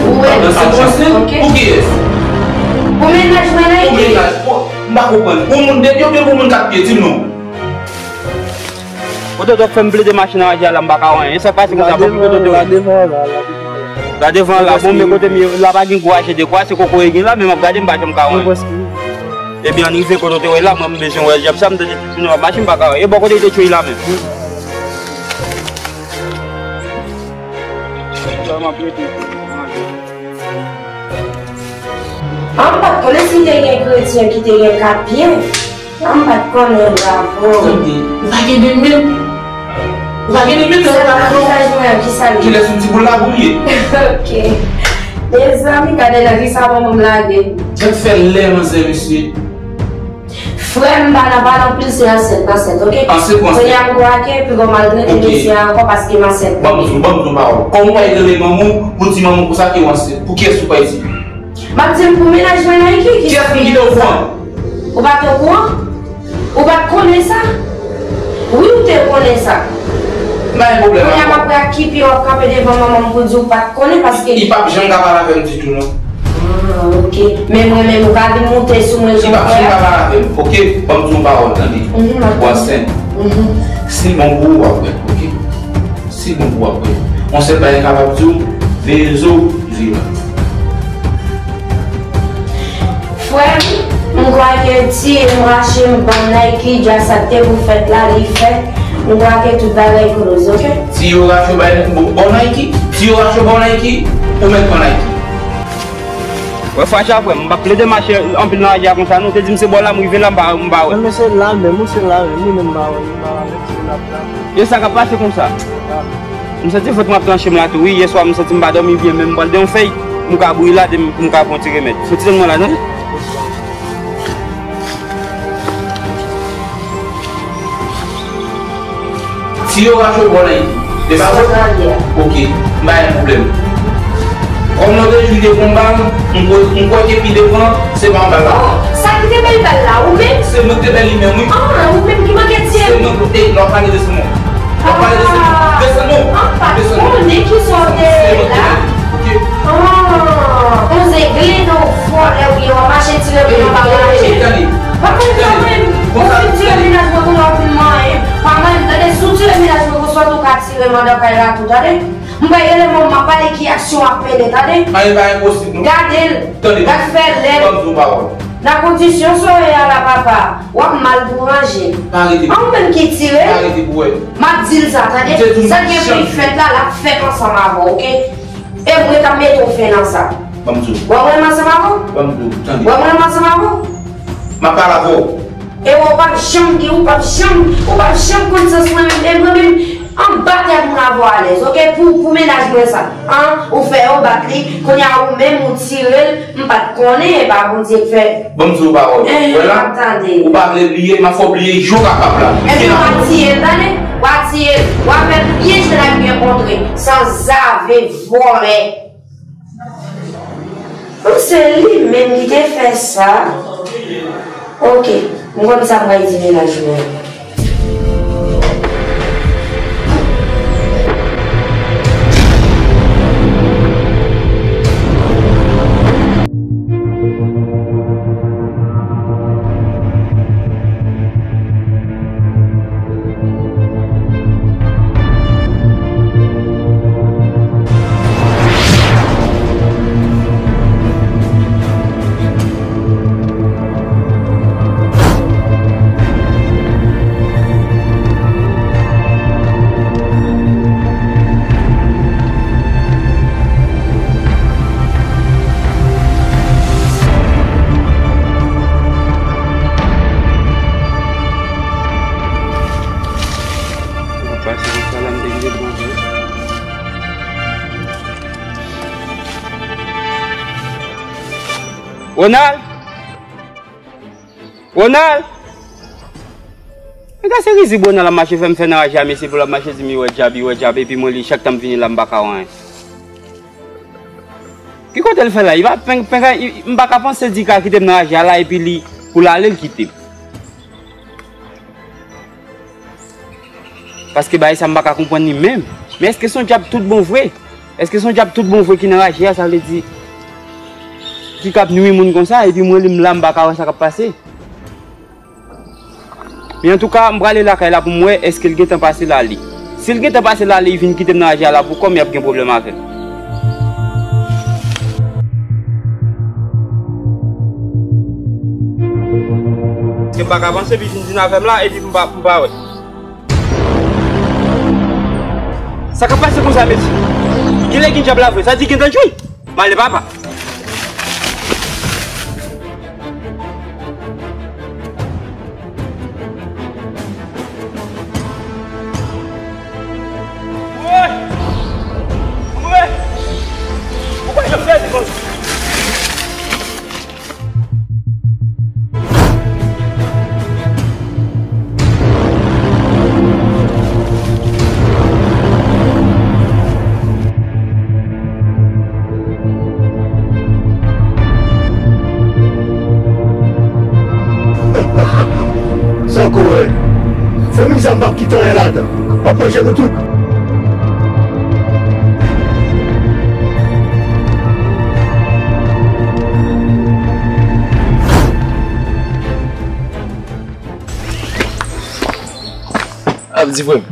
Ou wè? Ansent, ansent? Pou kiyès? Pou mennaj mwen nan. Pou mennaj, bon, m pa konprann. Pou moun de pye oubyen pou moun kat pye, di m non. Kote w t ap fè m plede mache nan raje a la, m pa ka wè anyen. Sa k pase konsa, bon, kote w te wè? La devan la, la devan la. La devan la, bon, men kote m ye la pa gen gwo raje de kwa, se kokoye gen la, men m ap gade, m pa janm ka wè anyen. Ebyen, ann rive kote w te wè la, mwen m bezwen wè djab sa, m tande tout moun ap mache, m pa ka wè. E bò kote l te tchwe la menm? Sa m ap rete. An, m pa t konnen si te gen kretyen ki te gen kat pye. An, m pa t konnen, bravo. Tande, ou pa gen de men. Ou pa gen de men, tande, ou pa gen de men. Sa vizaj mwen an, kisa l ye? Kilès yon ti boul la pou m ye? Ok. Mezanmi, gade nan kisa bon moun lage. Gad fè lè manzè, mesye. Frè m, pa nan pale anpil, se ansent, ansent, ok? Ansent ou ansent? Kounye a m kwake, pi gon maltrete mesye a ankò paske m ansent. Ban m di w, ban m di w yon pawòl. Kòman w pral rele manman w, pou di manman w konsa ke w ansent? Pou kiyès ou pral di? M ap di l pou mennaj mwen Nike. Kiyès moun ki te ofrann? Ou pa t okouran? Ou pa t konnen sa? Wi, ou te konnen sa. M pa gen pwoblèm avè w. Kounye a m ap wè ak ki pye w ap kanpe devan manman m pou di w pa t konnen, paske li p ap janm ka pale avè m ditou, non. Ah, ok. Men mwen menm, ou ka vin moute sou mwen jan w vle a. Li p ap janm ka pale avè m, ok? Ban m di w yon pawòl, tande. Mhm, m ap tande. Bwasèn. Mhm. Si bon pou ou, w ap wè, ok? Si bon pou w ap wè. Yon sèl bagay m kapab di w, veye zo w, veye w. Frè m, m kwè ke tiye m rache m ban Nike, djaz sa te pou fèt la, li fèt. M kwè ke tout bagay close, ok? Tiye w rache w bay, ba w Nike? Tiye w rache w ba w Nike? Ou mèt pran Nike. Wè, Facha, frè m, m p ap plede mache anpil nan raje a konsa, non. Ou te di m se bò la m rive la, m pa, m pa wè. Non, men se la menm, ou se la menm, wi, men m pa wè, m pa wè, m pa wè. E sa k ap pase konsa? M santi vant mwen ap tranche m la tou, wi. Yèswa, m santi m pa dòmi byen, men m pral de yon fèy pou m ka bouyi la, de m, pou m ka pran ti remèd. Soti nan mwen la, tande? Si yo rache w bò la, e pa vre? Ok, m pa gen pwoblèm. Kòm nou te jwi de konba, m kwè, m kwè ke pi devan, se pa anba la. Oh, sa ki te bèl bal la, ou menm? Se mwen ki te bèl li menm, wi. Ah, ou menm ki manke tiye m. Se mwen ki te, non, pa rete sou mwen. Non, pa rete sou mwen. Desann non. Desann non. Ah, pa konnen ki sa w te la. Se mwen ki te bèl li. Ok. Ah, on zengle nan w vòlè, wi, w ap mache tire men nan bagay. Tande. Pa konnen sa mwen, ou fin tire mennaj mwen, kounye a w fin manyen. Pa manyen, tande, si w tire mennaj mwen, konsa tou ka tire m anndan kay la tou, tande. M bay eleman m ap pale ki aksyon w ap mennen, tande. Anyen pa enposib, non. Gade l. Tande. Gad fè lè l. Ban m di w pawòl. Nan kondisyon sa w ye a la, papa, w ap mal pou ranje. Pa rete. An, ou menm ki tire l. Pa rete pou wè. M ap di l sa, tande. Sa gen pou l fèt la, l ap fèt ansanm avè w, ok? E mwen k ap mete w fen nan sa. Ban m di w. W ap renmen ansanm avè w? Ban m di w, tande. W ap renmen ansanm avè w? M ap pale avè w. E w p ap janm gen, ou p ap janm, ou p ap janm konn sans mwen menm, e mwen menm, anba tèt mwen avè w alèz, ok? Pou, pou mennaj mwen sa, an, ou fè yo bat li, kounye a ou menm ou tire l, m pa t konnen, e pa Bondye k fè. Ban m di w pawòl, eh, wè la, m ap tande. Ou pa vle bliye, m ap fè w bliye jan w kapab la. Ebyen, w a tiye l, tande, w a tiye l, w a fè l byen jwenn ak byen kontre, sanzave, vòlè. Ou se li menm ki te fè sa? Ok, m konn sa m pral di mennaj mwen. Ronald! Ronald! Men gad se rizib Ronald ap mache fè m fè nan raje a, mesye, pou l ap mache di m li wè dyab, li wè dyab, epi mwen li chak tan m vini la m pa ka wè anyen. Ki kote l fè la? Li pa, pen, pen, li, m pa ka panse di l ka kite m nan raje a la, epi li, pou l ale, l kite m. Paske bagay sa m pa ka konprann li menm. Men èske se yon dyab tout bon vre? Èske se yon dyab tout bon vre ki nan raje a, sa vle di, ki k ap nwi moun konsa, epi mwen li m la, m pa ka wè sa k ap pase? Men antouka, m prale lakay la pou m wè èske l gentan pase l ale. Si l gentan pase l ale, li vin kite m nan raje a la pou kò m, y ap gen pwoblèm avè m. Paske m pa ka panse, epi vin vin avè m la, epi m pa, m pa wè. Sa k ap pase konsa, mesye? Genlè gen dyab la vre, sa di gentan jwi. M ale, papa. Woy! Woy! Poukwa yo fè li konsa? Manje nou tout. Ap di frè m.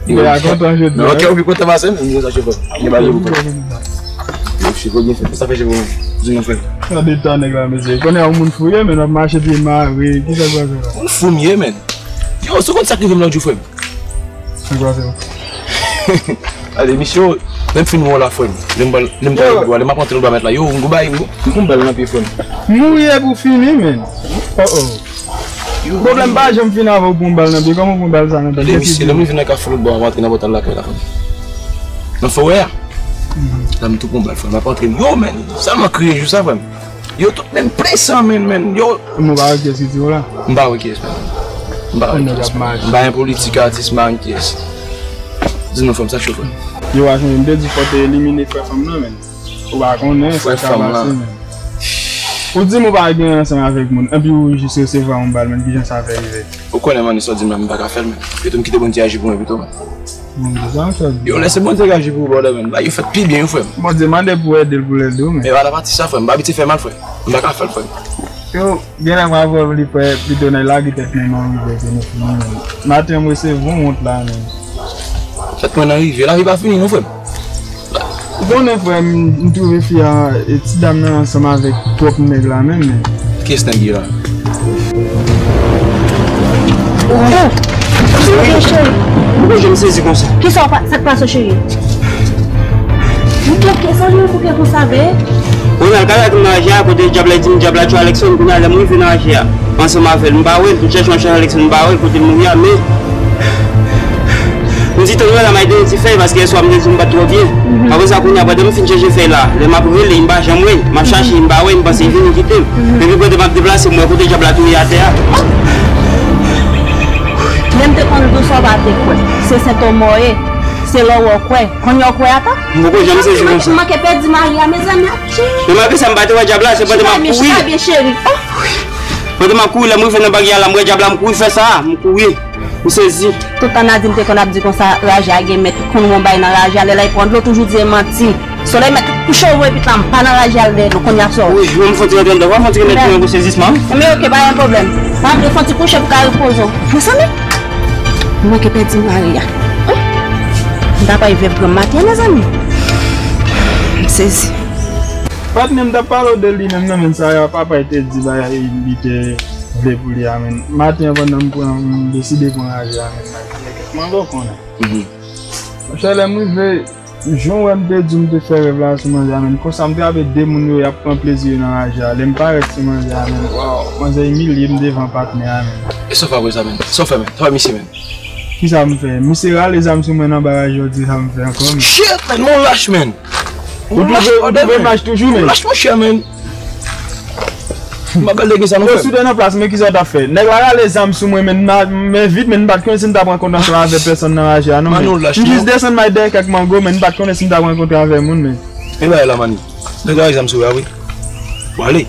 Mwen a kontan jodi a. Non, kè ou pi kontan pase m, m di sa chofè. Gen bagay pou fè. Yo, chofè byen fè. Sa fè chofè. Di non frè. Sa de tan nèg la, mesye. Konnen yon moun fou ye, men ap mache pye mare. Kisa k pase la? Moun fou m ye, men. Yo, se konn sa k rive m lòt jou, frè m. Sa k pase la? Ale, misye, lè m fin wè w la, frè m. Lè m pral, lè m pral, lè m ap antre nan dwa mèt la. Yo, m gou bay, m gou, m gou bal nan pye, frè m. Mouri epi w fini, men. Oh, oh. Pwoblèm pa janm fini avè w pou yon bal nan pye. Kòman pou yon bal sa nan pye? Lè misye, lè m rive nan kafou lòt bò a, m antre nan pòtal lakay la, frè m. Nan forè a. La, m tou pran bal, frè m. M ap antre. Yo, men, sèlman kriye jou sa, frè m. Yo tout, men, plen san, men, men. Yo. Nou pa wè kiyès ki tire w la? M pa wè kiyès, men. M pa wè kiyès, men. M pa yon politik atis, m pa yon kiyès. Di non, frè m, sa cho, frè m. Yo, pa chanje, m te di fò w te elimine frè fanm nan, men. Ou pa konnen sa k ap pase, men. Ou di m ou pa gen ansanm avèk moun, epi ou jis resevwa yon bal, men kijan sa fè rive? Ou konnen, man, sa w di m la, m pa ka fè l, men. Pito m kite Bondye aji pou mwen pito, man. Bondye, sa w fè? Yo, lèse Bondye aji pou ou, brother, man. Bagay yo fèt pi byen, wi, frè m. Bondye mande pou w ede l, pou l ede w, men. Men pa nan pati sa, frè m. M pa abitye fè mal, frè m. M pa ka fè l, frè m. Yo, gen lè m avè w li, frè, pito n al lage tèt nan yon rivyè ke nou fini, men. Maten, m resevwa yon wont la, men. Fèt mwen nan rivyè, lavi pa fini, non, frè m. Ou konnen, frè m, m twouve fi a, e, ti dam nan ansanm avèk pwòp nèg la menm, men. Kiyès nèg li la? Oh! Cheri, cheri. Poukò jan m sezi konsa? Kisa w pa, sa k pase, cheri? M bouke, sa w bouke konsa, be? Ronald, kaka ki nan raje a, kote dyab la di m, dyab la tchwe Alexandre, kounye a lè m rive nan raje a, ansanm avè l, m pa wè l, tout chèche m ap chèche Alexandre, m pa wè l, kote l mouri a, men m di tann wè la, m al dèyè ti fèy, paske yèswa m te di m pa t twò byen. Apre sa, kounye a, pandan m fin chèche fèy la, lè m ap rele, m pa janm wè l. M ap chache, m pa wè l, m panse l vini kite m. Depi kote m ap deplase, m wè kote dyab la touye atè a. Lè m te konn di w sa w pa te kwè. Se sentòm w ye, se lè w wè w kwè. Kounye a w kwè atò? M poko janm sezi konsa. M manke pèdi mari a, mezanmi, atchè! Men malgre sa, m pa te wè dyab la, se pandan m ap kouri. Chita byen, chita byen, chita byen, cheri. Oh! Pandan m ap kouri, lè m rive nan baryè a la, m wè dyab la, m kouri fè sa, m kouri. M sezi. Tout tan Nadine te konn ap di konsa, raje a gen mèt, konn gon bagay nan raje a, lè l al pran dlo, toujou di e manti. Solèy mèt kouche w epit la, m pa nan raje a, lè nou konn y ap sòti. Wi, wi, m fon ti rantre anndan, w ap fon ti remèt mwen pou sezisman. Men oke, pa gen pwoblèm. M ap fon ti kouche pou ka repoze w. Mezanmi, m manke pèdi mari a. M ta pral vèv granm maten, mezanmi. M sezi. Patnè m t ap pale w de li menm nan, men sa papa te di bagay li te vle pou li a, men. Maten an, pandan m pran, m deside pran raje a, men, men, kèk mango konnen. Monchè, lè m rive, jan w wè m te di w m te fè rèv la sou manzè a, men, konsa m trape de moun yo, y ap pran plezi yo nan raje a. Lè m parèt sou manzè a, men, waw, manzè imilye m devan patnè a, men. E sa w fè apre sa, men? Sa w fè, men? Sa w fè misye, men? Kisa m fè? Misye rale zam sou mwen nan baraj, yo di sa m fè ankò, men. Shit, man, men w lach, man. Ou twouve, ou twouve m lach toujou, men. Ou lach, monchè, man. M ap gade gen sa nou fè. Yo, si w te nan plas mwen, kisa w t ap fè? Nèg la rale zam sou mwen, men, men vit, men m pa t konnen si m t ap rankontre ansanm avè pèsonn nan raje a, non, men. M jis desann m al dèyè kèk mango, men m pa t konnen si m t ap rankontre avè moun, men. E bagay la, mani. Nèg la rale zam sou mwen, wi. W ale.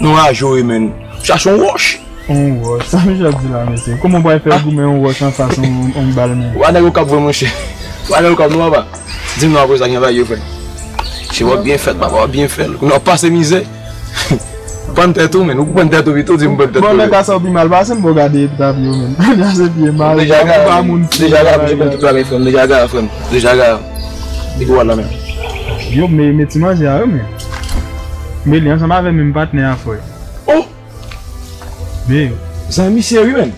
Nan raje w ye, men. Chache yon wòch. Yon wòch. Sa misye ap di la, mesye? Kòman w pral fè goumen yon wòch anfas yon, yon bal, men? Ou pa nèg Okap vre, monchè. Ou pa nèg Okap, non, papa. Di m non, apre sa, gen bagay yo fè. Che w ap byen fèt, papa, w ap byen fè l. Kounye a w ap pase mizè. Pann tèt ou, men. Ou pann tèt ou pito, di m pann tèt ou. Bon, nèg la sa w pi mal pase m, bon, gade eta pye w, men. Kounya se pye mal, ou pa moun deja gara, frè m, deja gara, frè m. Deja gara. Li gwo la, men. Yo, men, men ti manje a, yo, men. Men li ansanm avè menm patnè a, frè. Oh! Men. Zanmi misye, wi, men.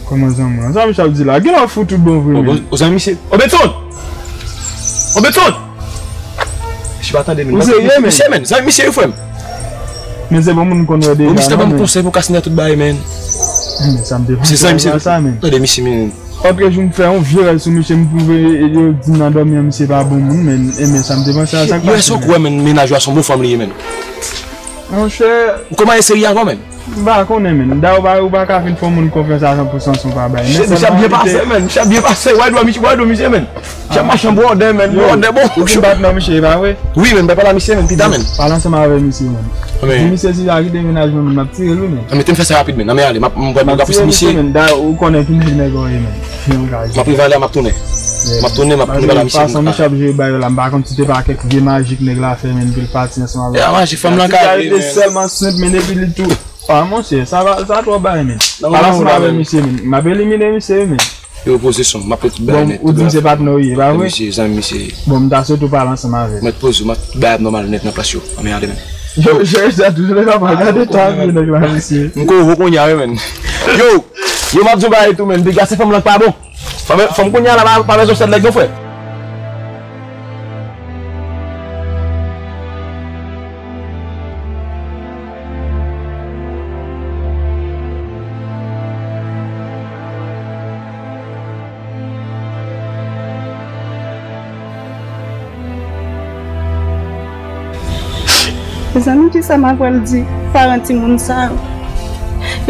Kòman zanmi w? Zanmi sa w di la. Gen lè w fou tout bon vre, men. Ou zanmi misye? Ô, Betson! Ô, Betson! Misye pa tande, men. Ou serye, men? Misye, men. Zanmi misye, wi, frè m. Men se bon moun m konn wè deja, non, men. Misye ban m konsèy pou kasine tout bagay, men. Men sa m te panse a sa, men. Tande misye, men. Lòt jou m fè yon vye rèv sou misye, m twouve yo di m nan dòmi an misye pa bon moun, men, e men sa m te panse a, sa k pase, men. Yo, èske w kwè, men, mennaj ou a se yon bon fanm li ye, men? Monchè. Ou kòman eseye avan, men? M pa konnen, men. Dayè, ou pa, ou pa ka fin fè yon moun konfyans a san pou san si w pa bay. Men sèlman misye ap byen pase, men. Misye ap byen pase. W a dwe misye, w a dwe misye, men. Misye ap mache an bwòdè, men. Bwòdè, bon. Ou fin bat non, misye, e pa vre? Wi, men. Mwen pale a misye, men. Pita, men. Pale ansanm avè misye, men. Di misye si l a kite mennaj mwen, m ap tire l wi, men. Mete m fè sa rapid, men. Nan men ale, m ap, m ap, m ap pouse misye. Men, da, ou konnen ki nèg nèg ou ye, men. Yon gaz. M ap rive ale, m ap tounen. M ap tounen, m ap tounen ba la misye. Fason misye ap jere bagay la, m pa konn si te pa kèk vye majik nèg la fè, men, pou l pati ansanm avè l. E a majik, fanm lan ka rete sèlman senp, men, epi li tou. Ah, monchè, sa va, sa twò bay, men. Pale ansanm avè misye, men. M ap elimine misye, men. Yo, poze son, m ap fè tout bagay nèt. Bon, ou di m se patnè w ye, pa vre? Misye, zanmi misye. Bon, m ta swete w pale ansanm avè l. Mèt poze, m ap tout bagay ap nòmal nèt nan plas yo. Ann ale, men. Yo, Jòj, sa toujou lè papa, gade ta vye nèg la, mesye. M ko vo kounye a, wi, men. Yo, yo, m ap di yon bagay tou, men. Piga se fanm lan k pa bon. Fanm, fanm kounye a la, pa, pa bezwen sèt nèg non, frè. Mezanmi, kisa m ap pral di paran timoun sa yo?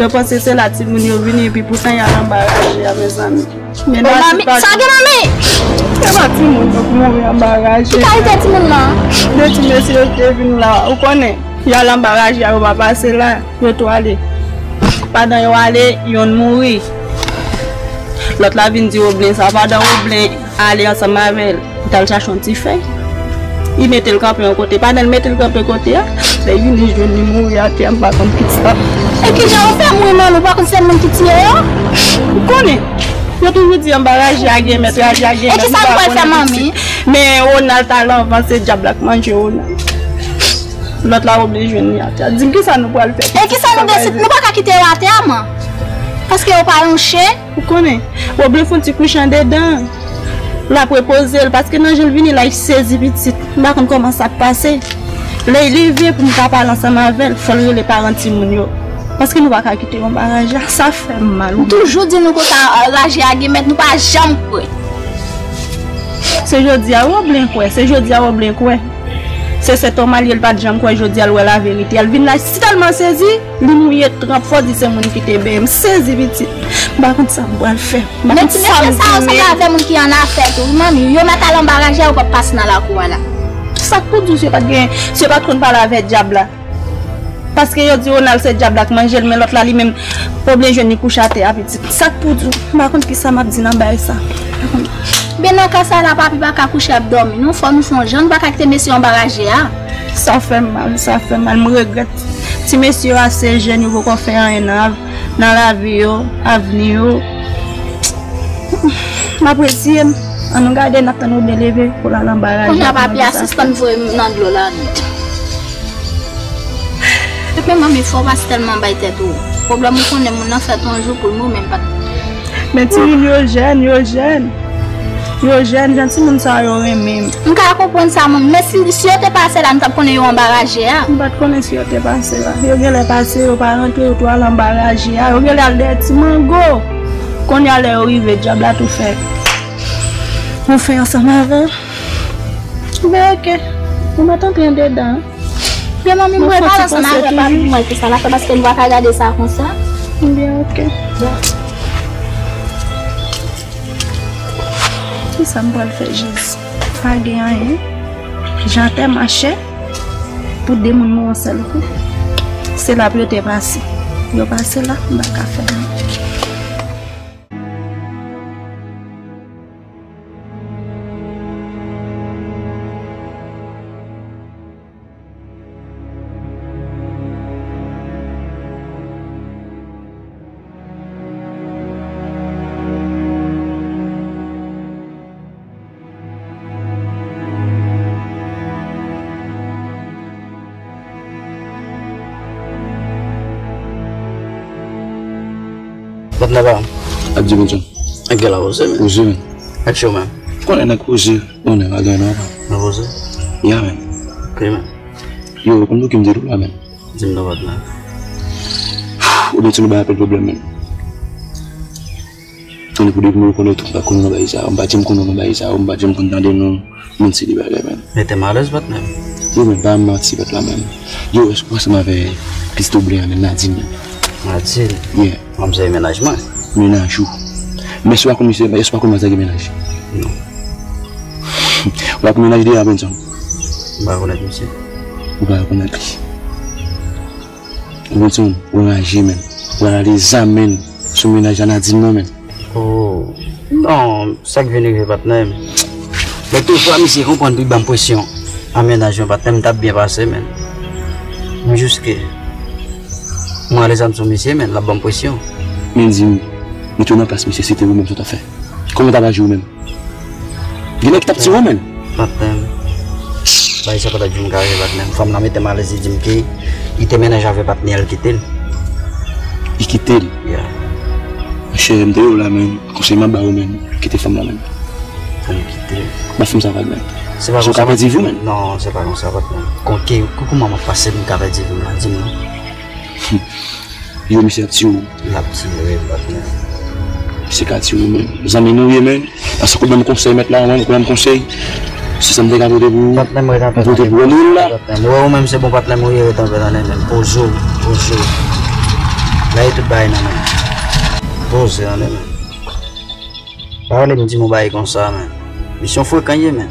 Yo panse se la timoun yo vini, epi poutan y al anba raje a, mezanmi. Men Natou pa... Sa gen manmi! Se pa timoun yo k mouri anba raje a. Ki kalite timoun nan? De ti mesye yo ki te vin la, ou konnen, y al anba raje a, yo pa pase la, yo tou ale. Pandan yo ale, yonn mouri. Lòt la vin di Woblen sa, pandan Woblen ale ansanm avè l, li t al chache yon ti fèy. Li mete l kanpe yon kote. Pandan l mete l kanpe kote a, lè l vini jwenn li mouri atè a, m pa konn kisa. E kijan yo fè mouri, manmi? Ou pa konn se moun ki tiye yo? Ou konnen, yo toujou di anba raje a gen mèt, raje a gen mèt. E kisa nou pral fè, manmi? Men Ronald t al anvan, se dyab la k manje Ronald. Lòt la oblije jwenn li atè a. Di m kisa nou pral fè? E kisa nou deside? Nou pa ka kite yo atè a, man. Paske yo pa yon chen. Ou konnen, Woblen fè yon ti kouche andedan. L ap repoze l, paske nan jan l vini la, li sezi pitit. M pa konn kòman sa ap pase. Lè l leve pou m ka pale ansanm avè l, fò l rele paran timoun yo. Paske nou pa ka kite yo anba raje a. Sa fè m mal, wi. M toujou di nou konsa, raje a gen mèt, nou pa janm kwè. Se jodi a Woblen kwè, se jodi a Woblen kwè. Se sèt òmal ye, l pa t janm kwè, jodi a l wè laverite. L vin la, si tèlman sezi, li mouye tranp, fò di se moun ki te benyen. M sezi, pitit. M pa konn sa m pral fè. M pa konn sa m... Men ti mesye sa yo sanble avè moun ki annafè tou, wi, manmi. Yo mèt al anba raje a, yo p ap pase nan lakou a la. Sa k pou di w si yo pa t gen, si yo pa t konn pale avè dyab la? Paske yo di Ronald se dyab la k manje l, men lòt la li menm, Woblen jwenn li kouche atè a, pitit. Sa k pou di w? M pa konn kisa m ap di nan bagay sa. M pa konn. Ben nan ka sa la, papi pa ka kouche ap dòmi. Non, fò nou fè yon jan, nou pa ka kite mesye yo anba raje a. Sa fè m mal, sa fè m mal. M regrèt. Ti mesye yo ase jèn, yo poko fè anyen nan, nan lavi yo, avni yo. M ap retire m. An nou gade, n ap tann Woblen leve pou l al anba raje a. Kounye a papi asistan voye m nan dlo la nèt. Epi manmi, fò w pa tèlman bay tèt ou pwoblèm, ou konnen moun nan fèt yon jou pou l mouri, men l pa t... Men timoun yo jèn, yo jèn. Yo jèn, jan timoun sa yo renmen m. M ka konprann sa, manmi, men si, si yo te pase la, nou t ap konnen yo anba raje a. M pa t konnen si yo te pase la. Yo genlè pase, yo pa rantre, yo tou al anba raje a. Yo genlè al dèyè ti mango. Kounye a lè yo rive, dyab la tou fè yon fen ansanm avè l. Ben, oke. Ou mèt antre andedan. Byen, manmi, mwen pale ansanm avè papi pou mwen kisa l ap fè, paske nou pa ka gade sa konsa. Byen, oke. Kisa m pral fè, Jezi? Pa gen anyen. Jan atè mache pou de moun mouri yon sèl kou. Se la pou yo te pase. Yo pase la, m pa ka fè anyen. Patnè pa m. Ak Dimension. Ak gè la poze, men. Poze, men. Ak cho, men. Konnen nèg poze, konnen bagay nòmal. Nan poze? Ya, men. Ok, men. Yo, konn pou ki m te tou la, men. Di m non, patnè. Ou byen ti nou bay anpil pwoblèm, men. Tande pou depi m rekonèt ou, m pa t konn nan bagay sa yo, m pa t janm konn nan bagay sa yo, m pa t janm konn tande non, moun se de bagay, men. Mete m alèz, patnè. Yo, men, pa manti, patnè, men. Yo, èske w ansanm avè pitit Woblen an, men, Nadine? Nadine? Yeah. Manzè e mennaj mwen. Mennaj ou? Men si w pa konn misye, èske w pa konn manzè gen mennaj? Non. Ou pa konn mennaj li a, Benson? M pa rekonèt misye. Ou pa rekonèt li? Wilson, ou anraje, menn. Ou analize zam, menn, sou mennaj la Nadine nan, menn. Oh, non, sa k vin rive, patnè m. Men toujou misye konprann pou l ban m presyon. An mennaj mwen, patnè m, t ap byen pase, menn. Men jiske mwen ale zam sou misye, menn, l ap ban m presyon. Men di m, mete w nan plas misye, si te ou menm, sa w t ap fè? Kòman w t ap aji ou menm? Gen nèg ki t ap tiye w, menn. Patnè m. Bagay sa pa t ap janm ka rive, patnè m. Fanm nan mete m alèz, li di m ke li te mennaj avè patnè l, kite l. Li kite l? Yeah. Monchè, m te di w la, menn. Konsèy m ap ba ou, menn. Kite fanm nan, menn. Fò m kite l. Ba fanm sa vag, menn. Se pa konsa, patnè m. Ou ka pèdi vi w, menn. Non, se pa konsa, patnè m. Kon ke, kou, kouman m ap pase pou m ka pèdi vi m la, di m non. Yo, misye ap tiye w. L ap tiye w, patnè. Misye ka tiye w, menn. Zanmi nou ye, menn. Paske ou ban m konsèy, mèt la, ou menm, ou ban m konsèy. Se sa m te ka pote pou ou. Patnè m, ret anpè, m pote pou ou, la. Patnè m, ou menm se bon patnè m ou ye, ret anpè, tande, menn. Poze w, poze w. Lage tout bagay nan men m. Poze, tande, menn. Pa rele m di m yon bagay konsa, menn. Misye yon frekan ye, menn.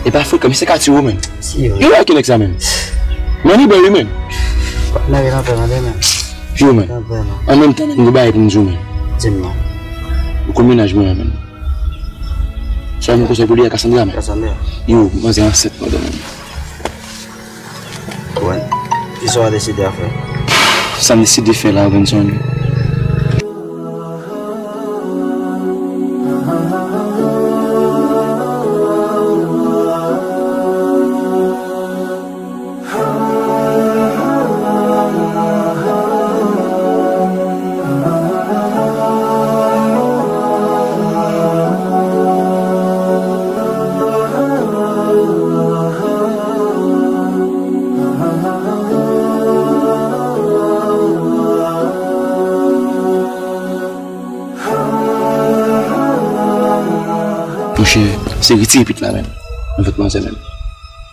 E pa frekan, misye ka tiye w, menn. Tiye w. Yo, wè ki nèg sa, menn. Money boy, wi, menn. Patnè, ret anpè, tande, menn. Yo, menn. Ret anpè, non. An menm tan, menn, m gen bagay pou m di w, menn. Di m non. Ou konn mennaj mwen an, menn. Sa yon konsèy pou li a, Cassandra, menn. Cassandra. Yo, manzè ansent, madanm, menn. Bon, kisa w a deside a fè? Sa m deside fè la, Benson. Monchè, se retire pit la menm. Nan vant manzè menm.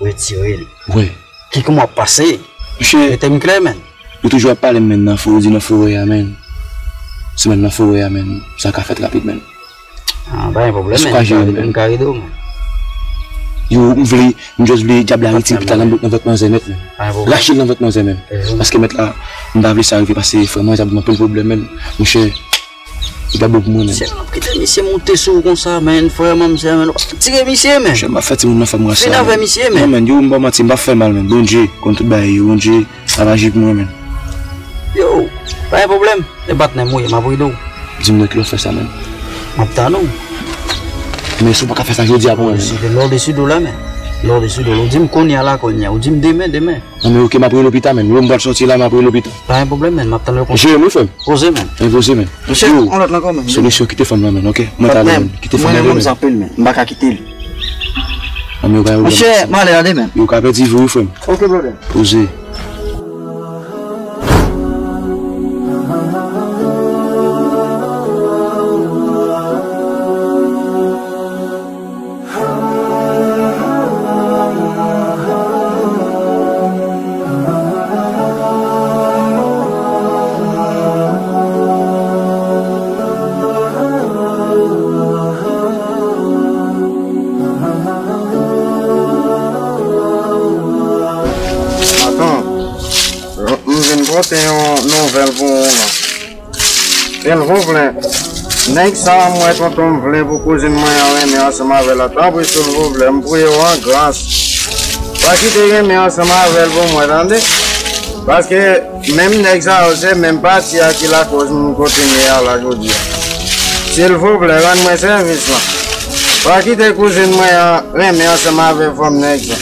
Retire l. Wi. Ki kòman w ap pase? Monchè. Mete m klè, menn. Yo toujou ap pale m, menn, nan fo-, yo di nan forè a, menn. Se menn nan forè a, menn. Sa ka fèt rapid, menn. Ah, pa gen pwoblèm, menn. M ka ede w, menn. Yo, m vle, m just vle dyab la retire pit la nan, nan vant manzè, menn. Pa gen pwoblèm. Rache l nan vant manzè, menn. Paske mèt la, m pa vle sa rive pase frè mwen, sa ban m anpil pwoblèm, menn. Monchè, li pa bon pou mwen, menn. Se m ap kite misye monte sou ou konsa, menn, frè mwen, m se, menn, ou pa tire misye, menn. Monchè, m ap fè timoun nan fè m rasa. Fin avè misye, menn. Non, menn, yo, m pa manti, m pa fè mal, menn. Bondye konn tout bagay yo, Bondye ap aji pou mwen, menn. Yo, pa gen pwoblèm. E patnè m ou ye, m ap ede w. Di m nan kilè w fè sa, menn. M ap tann ou. Men si w pa ka fè sa jodi a pou mwen, menn. Lè w desi do la, menn. Lè w desi do la. Ou di m kounye a la, kounye a. Ou di m demen, demen. Non, men oke, m ap rele w pita, menn. Yo, m pral sòti la, m ap rele w pita. Pa gen pwoblèm, menn. M ap tann ou konsa. Jere m, wi, frè m. Poze, menn. Wi, poze, menn. Monchè, yon lòt la ankò, menn. Solisyon, kite fanm nan, menn, oke? Mwen talè, menn. Kite fanm nan, menn. Patnè m, mwen menm, m anpil, menn. M pa ka kite l. Non, men yo pa gen pwoblèm. Monchè, m ale la demen. Yo ka pèdi vi, wi, frè m. Oke, brother. Poze. Atann, m vin pote yon nouvèl pou ou la. Silvouplè, nèg sa a m wè tonton m vle pou kouzin mwen an renmen ansanm avè l la, tanpri silvouplè, m priye w an gras. Pa kite renmen ansanm avè l pou mwen, tande? Paske menm nèg sa yo, se menm pati a ki lakòz m kote m ye a la jodi a. Silvouplè, rann mwen sèvis la. Pa kite kouzin mwen an renmen ansanm avè fanm nèg sa.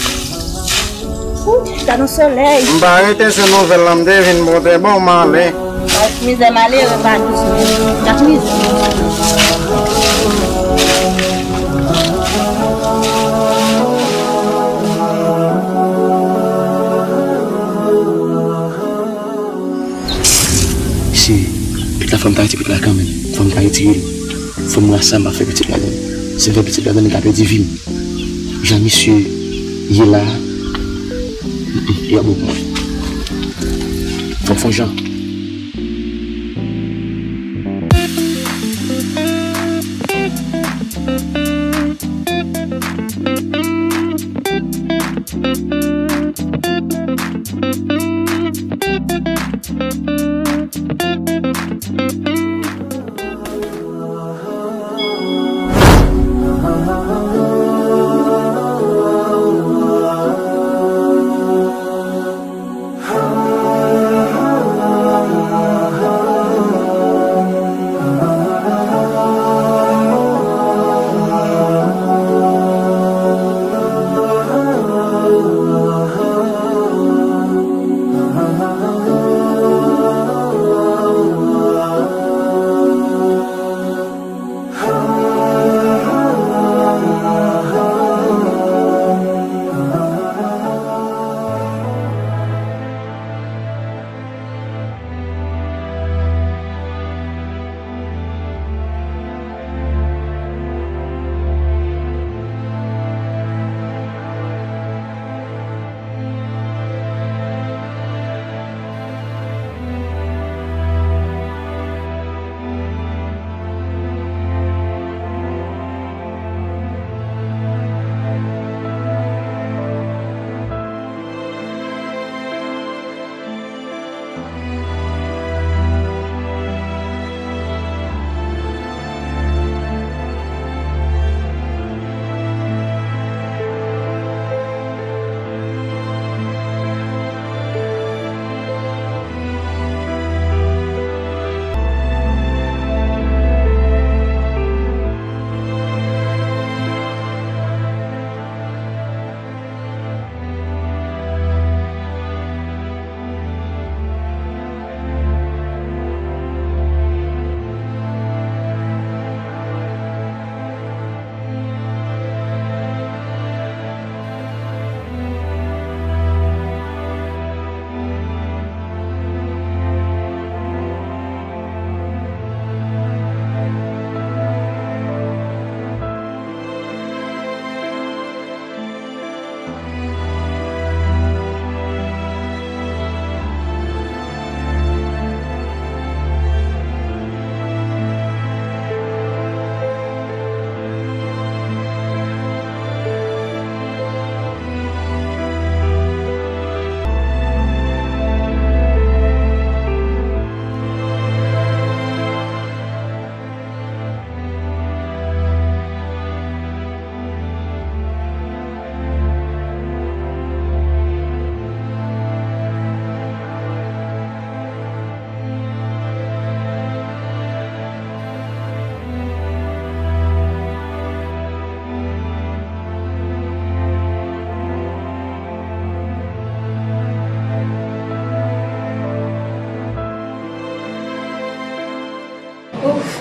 Ooh, gad yon solèy. M pa rete sou nouvèl lan, m te vin pote ba w, m ale. Ak mizè malere pa dous, men. Ak mizè. Se, pit la, fò m ta retire pit la kanmenm. Fò m ta retire l. Fò m wè sa m ap fè pitit la, tande. Si m fè pitit la, tande, li ka pèdi vi m. Jan misye ye la, mm, mm, li ap bon pou mwen. Fò m fè yon jan.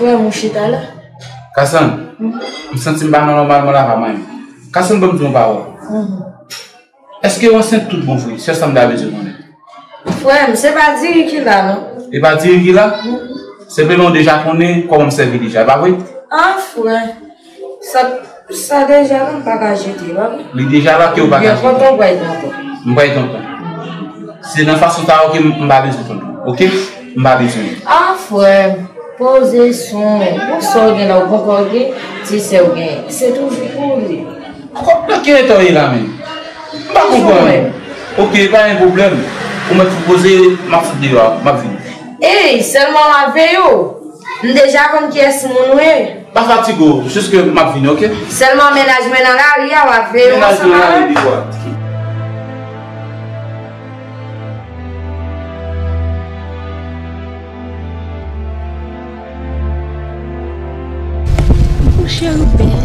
Frè m, ou chita la? Kassann, m santi m pa nan nòmalman la, pa manyen. Kassann, ban m di yon pawòl. Mhm. Èske w ansent tout bon vre? Se sa m ta bezwen konnen. Frè m, se pa diri ki la, non. E pa diri ki la? Mhm. Senpleman, w deja konnen kòman m sèvi deja, e pa vre? An, frè. Sa, sa deja la, m pa ka jete, pa vre? Li deja la, ke w pa ka jete. Byen kontan, w pral tonton. M pral tonton. Se nan fason sa a, oke, m, m pa bezwen tonton. Oke? M pa bezwen. Ah, frè m, poze sou w. Bon, sa w gen la, w bon kò w gen, ti sè w gen. Se toujou pou li. Nan ki eta w ye la menm? M pa konprann. Oke, pa gen pwoblèm. Ou mèt fout poze, m ap fout deyò a, m ap vini. Ey, sèlman w ap veye w. M deja konn kiyès moun ou ye. Pa fatige w, jis ke m ap vini, oke? Sèlman mennaj mwen nan lari a, w ap veye w ansanm avè l. Ou cheri bèl.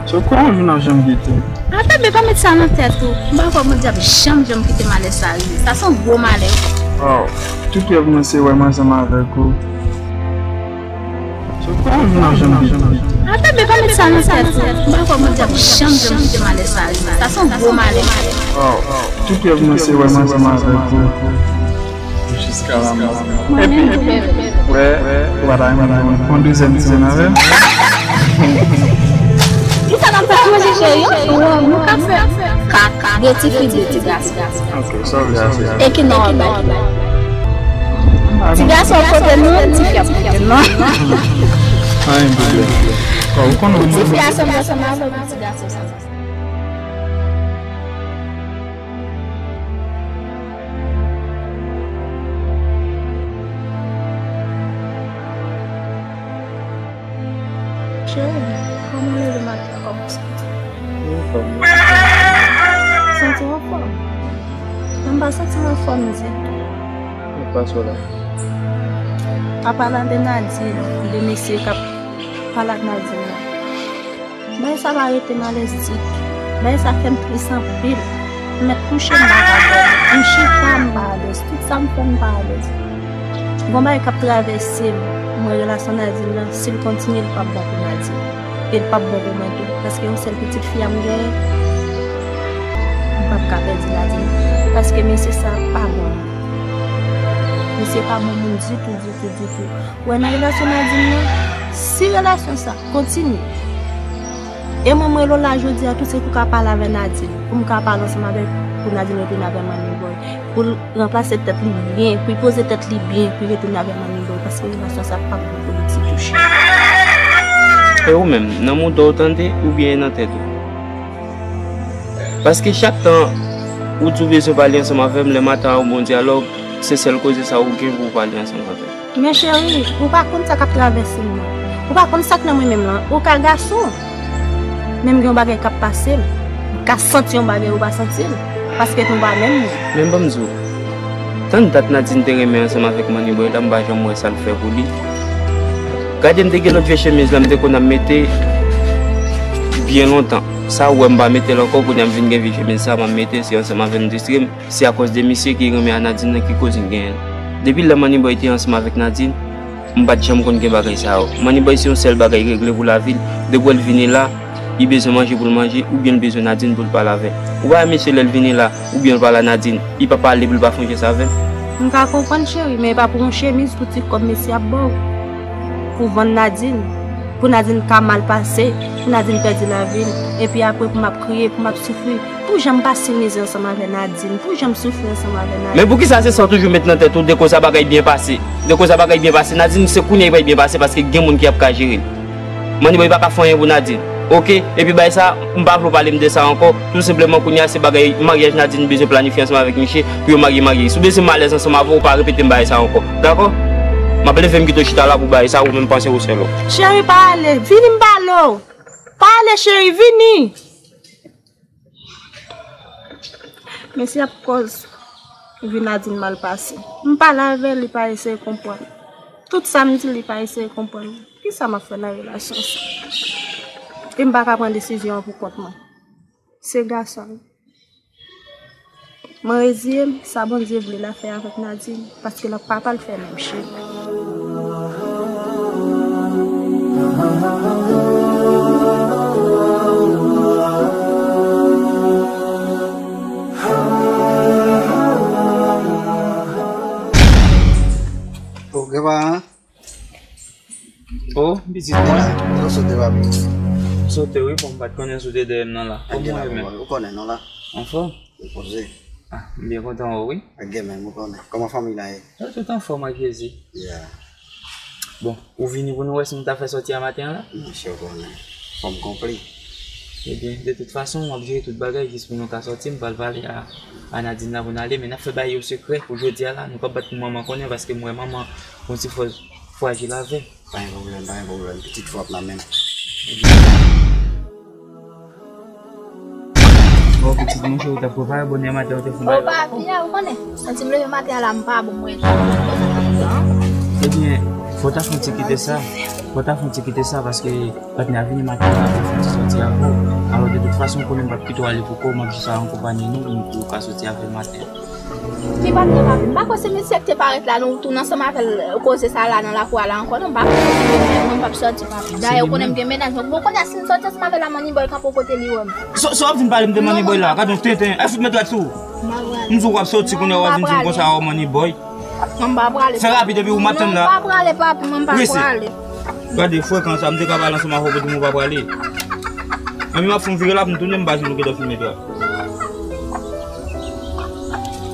So, kòman nou ap janm kite? Atè, men pa met sa nan tèt ou. M pa kwè Bondye ap janm, janm kite malè sa rive. Sa se yon gwo malè. Oh, tout rèv mwen se wè m ansanm avèk ou. So, kòman nou ap janm kite? Atè, men pa met sa nan tèt ou. M pa kwè Bondye ap janm, janm kite malè sa rive. Sa se yon gwo malè. Oh, tout rèv mwen se wè m ansanm avèk ou. Jiska lanmò. Epi, wè, ou pa ta renmen yon dezyèm timoun avè m? Kisa n ap fè manje, cheri? Wè, nou ka fè kaka, de ti fi, de ti gason. Ok, sa w vle a, se sa. E ki non w ap bay? Ti gason kote nou, ti fi ap kote nou. Pa gen pwoblèm. Ou konnen. Ti fi a sanble ansanm avè m, ti gason sa. Cheri, kòman w leve maten an, kòman w santi w? Mwen anfòm. Santi w anfòm? Mwen pa santi m anfòm ditou. Mwen pa sou la. Apa nan de Nadine, de mesye k ap pale ak Nadine nan. Bagay sa pa rete m alèz ditou. Bagay sa fè m tris anpil. M mèt kouche, m pa ka dòmi. M chita, m pa alèz. Tout sa m fè, m pa alèz. Gon bagay k ap travèse m. M wè relasyon Nadine nan, si l kontinye, l p ap bon pou Nadine. E l p ap bon pou mwen tou. Paske yon sèl pitit fi a m genyen, m p ap ka pèdi Nadine. Paske mesye sa pa bon moun. Mesye pa bon moun ditou, ditou, ditou. Ou wè nan relasyon Nadine nan, si relasyon sa kontinye, e mwen, m rele w la jodi a tou, se pou w ka pale avè Nadine, pou m ka pale ansanm avè l, pou Nadine retounen avè Manniboy, pou l ranplase tèt li byen, pou l poze tèt li byen, pou l retounen avè Manniboy, paske relasyon sa p ap bon pou li ditou, cheri. E ou menm, nan mouda w tande, oubyen e nan tèt ou? Paske chak tan ou di w bezwen pale ansanm avè m, lè maten a ou bon dyalòg, se sèl koze sa ou gen pou w pale ansanm avè m. Men cheri, ou pa konn sa k ap travèse m nan. Ou pa konn sa k nan mwen menm lan. Ou ka gason. Men m gen yon bagay k ap pase m. M ka santi yon bagay ou pa santi l. Paske nou pa menm moun. Men ban m di w, tann dat Nadine te renmen ansanm avèk Manniboy la, m pa janm wè sa l fè pou li. Gade m te gen lòt vye chemiz la, m te konn ap mete byen lontan. Sa ou wè m pa mete l ankò, kounye a m vin gen vye chemiz sa, m ap mete, se ansanm avè m m te sere m. Se akòz de misye ki renmen a Nadine nan ki koz m genyen l. Depi lè Manniboy te ansanm avèk Nadine, m pa t janm konn gen bagay sa yo. Manniboy se yon sèl bagay regle pou lavi l. Depi w wè l vini la, li bezwen manje pou l manje, oubyen l bezwen Nadine pou l pale avè l. Ou pa wè misye lè l vini la, oubyen l pale a Nadine, li pa pale pou l pa fè yon jès avè l? M ka konprann cheri, men e pa pou yon chemiz pou ti kòb mesye ap ba w. Pou vann Nadine, pou Nadine ka mal pase, pou Nadine pèdi lavi l, epi apre pou m ap kriye, pou m ap soufri. Pou jan m pase mizè ansanm avè Nadine, pou jan m soufri ansanm avè Nadine. Men poukisa se sa w toujou met nan tèt ou, dekoz sa bagay byen pase? Dekoz sa bagay byen pase, Nadine se kounye a li pral byen pase paske gen moun ki ap ka jere l. Manniboy pa ka fè anyen pou Nadine. Oke? Epi bagay sa, m pa vle w pale m de sa ankò. Tou senpleman kounye a se bagay maryaj Nadine bezwen planifye ansanm avèk misye pou yo marye marye. Si w bezwen m alèz ansanm avè w, ou pa repete m bagay sa ankò. Dakò? M ap leve m kite w chita la pou bagay sa, ou menm panse ou sèl ou. Cheri, pa ale. Vini m pale w. Pa ale, cheri, vini. Men se ap kòz vi Nadine mal pase. M pale avè l, li pa eseye konprann. Tout sa m di l, li pa eseye konprann. Kisa m ap fè nan relasyon sa? E m pa ka pran desizyon an pou kont mwen. Se gason l. Mwen reziye m, sa Bondye vle l a fè avèk Nadine, paske l ap papa l fè menm cheri. O, gen pa an? O, pitit mwen. Ou sote, papi? Sote, wi, bon, m pa t konnen si w te dèyè m nan la. Kòman w ye menm? Ou konnen, non, la. Anfòm? Repoze. Ah, m byen kontan wè w, wi. Ak gen menm, ou konnen. Kòman fanmi la ye? Yo tout anfòm ak Jezi. Yeah. Bon, ou vini pou nou wè si nou ta fè sòti a maten an la? Monchè, ou konnen. Fò m konpli. Ebyen, de tout fason, m ap jere tout bagay jis pou nou ka sòti. M pral pale a, a Nadine la pou n ale, men n ap fè bagay yo sekrè pou jodi a la. Nou p ap bat pou manman konnen, paske m wè manman gon ti fòs frajil avè l. Pa gen pwoblèm, pa gen pwoblèm. Pitit fò ap nan men m. Bon, pitit mwen, ou t ap prepare bonè maten, ou te fè bagay. O, papi, a, ou konnen. Santi m leve maten an la, m pa bon, mwen. Ebyen, fò w ta fè yon ti kite sa. Fò w ta fè yon ti kite sa, paske patnè a vini maten an la, pou fè yon ti sòti avè w. Alò, de tout fason, ou konnen m p ap kite w ale pou kò w, m ap jis al ankonpanye nou, pou nou ka sòti avè l maten an. Ki patnè, papi? M pa kwè se mesye k te parèt la, nou tounen ansanm avè l, koze sa la nan lakou a la ankò, non, m pa kwè se li menm, non, m p ap sòti, papi. Dayè, ou konnen m gen mennaj mwen. Bon, kounye a, si m sòti ansanm avè l la, Money Boy kanpe w kote li wè m. Sa, sa w ap vin pale m de Money Boy la? Gade yon tenten. Ay, fout mèt rad sou ou. M di w w ap sòti, kounye a w ap vin di m konsa, o, Money Boy. Mwen m pa prale. Fè rapid epi ou m ap tann la. Non, m pa prale, papi, mwen m pa prale. Gade frekan sa, m te ka pale ansanm avè w pou di m ou pa prale. Anpi m ap fè yon vire la pou m tounen, m pa jwenn ou gentan fè mèt rad.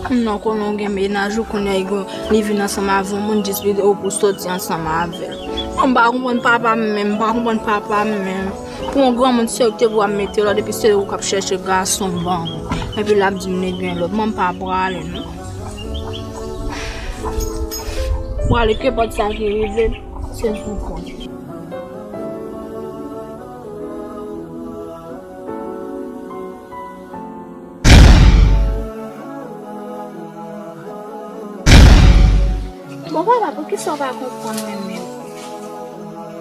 Non, konnen w gen mennaj ou, konnen li vin ansanm avè yon moun jis li ou pou sòti ansanm avè l. Mwen m pa konprann papa m menm, m pa konprann papa m menm. Pou yon granmoun serye w te vle w ap mete lòd epi se ou k ap chèche gason ban mwen. Epi l ap di m li gen lòt. Mwen m pa prale non. Prale kenpòt sa ki rive, se pou kont. Bon, papa, poukisa w pa konprann mwen menm?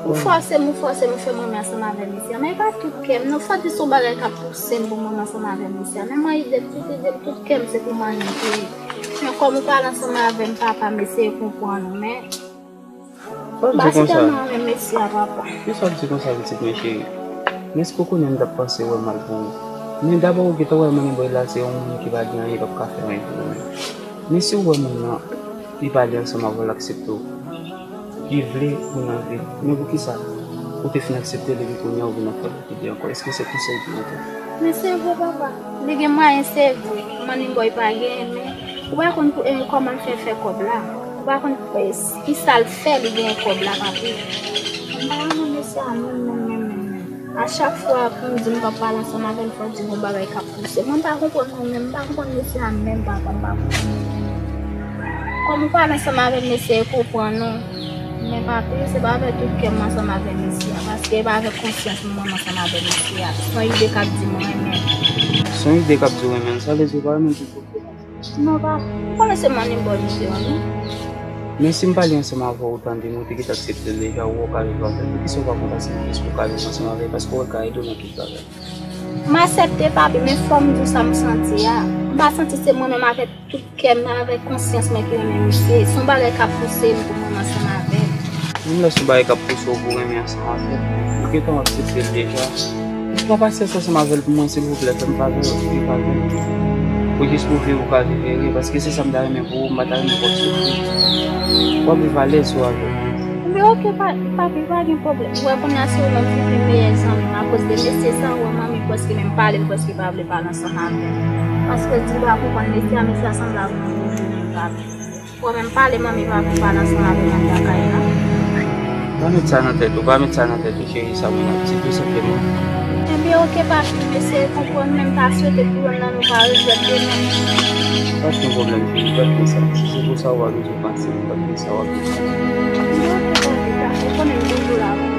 Ou fòse m, ou fòse m, ou fè m renmen ansanm avè misye. Men e pa tout kè m, non, fò di se yon bagay k ap pouse m pou m renmen ansanm avè misye. Men mwen, ide m, tout ide m, tout kè m, se pou manyen pou li. Men kòm ou pale ansanm avè m, papa, m eseye konprann ou, men m pa si tèlman renmen mesye a, papa. Kisa w ap di konsa, pitit mwen cheri? Men èske w konnen m t ap panse wè mal pou ou? Men dabò ou gentan wè Money Boy la se yon moun ki pa gen anyen, p ap ka fè anyen pou ou menm. Men si w wè moun nan, li pale ansanm avè w, l aksepte w, li vle ou nan vi l, men poukisa ou te fin aksepte l epi kounye a ou vin ap fè l ide ankò? Èske se konsèy ki rete? Men se vre, papa. Li gen mwayen, se vre. Money Boy pa genyen, men ou pa konn pou, eh, kòman l fè fè kòb la. Ou pa konn, eh, s-, ki sa l fè li genyen kòb la, papi. M pa renmen mesye a menm, menm, menm, menm, menm. A chak fwa pou m di m p ap pale ansanm avè l, fò l di gon bagay k ap pouse m. Mwen m pa konprann mwen menm, m pa konprann mesye a menm, papa, m pa konprann li menm. Kòm ou pale ansanm avè l, m eseye konprann ou. Men papi, se pa avèk tout kè m ansanm avè mesye a, paske e pa avèk konsyans mwen m ansanm avè mesye a. Se yon ide k ap di m renmen. Se yon ide k ap di w renmen l, sa vle di ou pa renmen l tou? Non, papi, ou konnen se Money Boy m te renmen. Men si m pale ansanm avè w, ou tande m, ou te gentan aksepte l deja, ou wè w ka viv avè l, poukisa ou pa konn pase nan jis pou w ka viv ansanm avè l, paske w wè l ka ede w nan tout bagay. M aksepte, papi, men fò m di w sa m santi a. M pa santi se mwen menm avèk tout kè m nan, avèk konsyans mwen ki renmen misye. Se yon bagay k ap pouse m pou mwen ansanm avè l. Menm lè se yon bagay k ap pouse w pou w renmen ansanm avè l, ou gentan aksepte l deja. Ou pa pasyans ansanm avè l pou mwen, silvouplè, fè m favè, fè m favè. Pou jis pou viv ou ka viv ere, paske se sa m ta renmen pou ou, m pa ta renmen pou w ap soufri. W ap viv alèz sou avè l. Men oke, pa, papi, pa gen pwoblèm. Ou wè kounye a se ou menm ki pi meyè zanmi m, akoz de mesye sa, ou wè manmi prèske menm pale, l prèske pa vle pale ansanm avè m. Paske l di l pa konprann mesye a, mesye a sanble ak yon gwo jounen, papi. Ou wè menm pale manmi pa vle pale ansanm avè m anndan kay la. Pa met sa nan tèt ou, pa met sa nan tèt ou, cheri, sa mwen ap di tou senpleman. Ebyen, oke, papi, m eseye konprann, men m ta swete pwoblèm nan nou ka rezòd demen. Pa t gen pwoblèm, cheri, pa t gen sa. Si se pou sa ou pa bezwen panse, pa t gen sa w ap bezwen. Ebyen, oke, papi, dakò, ou konnen m toujou la pou ou.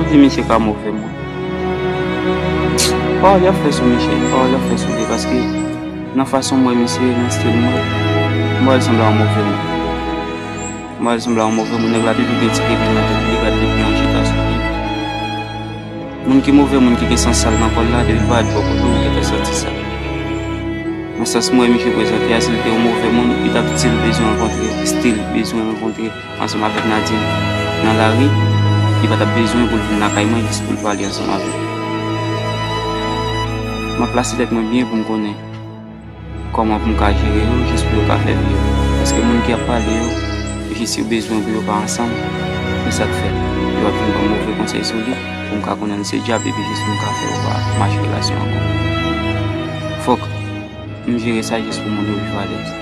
Si misye ka move moun. Pawòl y ap fè sou misye, pawòl y ap fè sou li, paske nan fason m wè misye, nan stil m wè, m pa wè l sanble yon move moun. M pa wè l sanble yon move moun, nèg la depi l gen ti kepil nan tèt li, li gad li byen an chita sou li. Moun ki move, moun ki gen san sal nan kò l la, depi l parèt bò kote w, ou gentan santi sa. Nan sans m wè misye prezante a, si l te yon move moun, li t ap still bezwen rankontre, still bezwen rankontre ansanm avèk Nadine nan lari, li pa t ap bezwen pou l vin lakay mwen jis pou l pale ansanm avè m. M ap plase tèt mwen byen pou m konnen kòman pou m ka jere yo, jis pou yo ka fè vi yo. Paske moun ki ap pale yo, jis yo bezwen pou yo pa ansanm, se sa k fè yo ap vin ban m move konsèy solid pou m ka konnen se dyab epi jis pou m ka fè yo pa mache relasyon ankò. Fòk m jere sa jis pou moun yo viv alèz.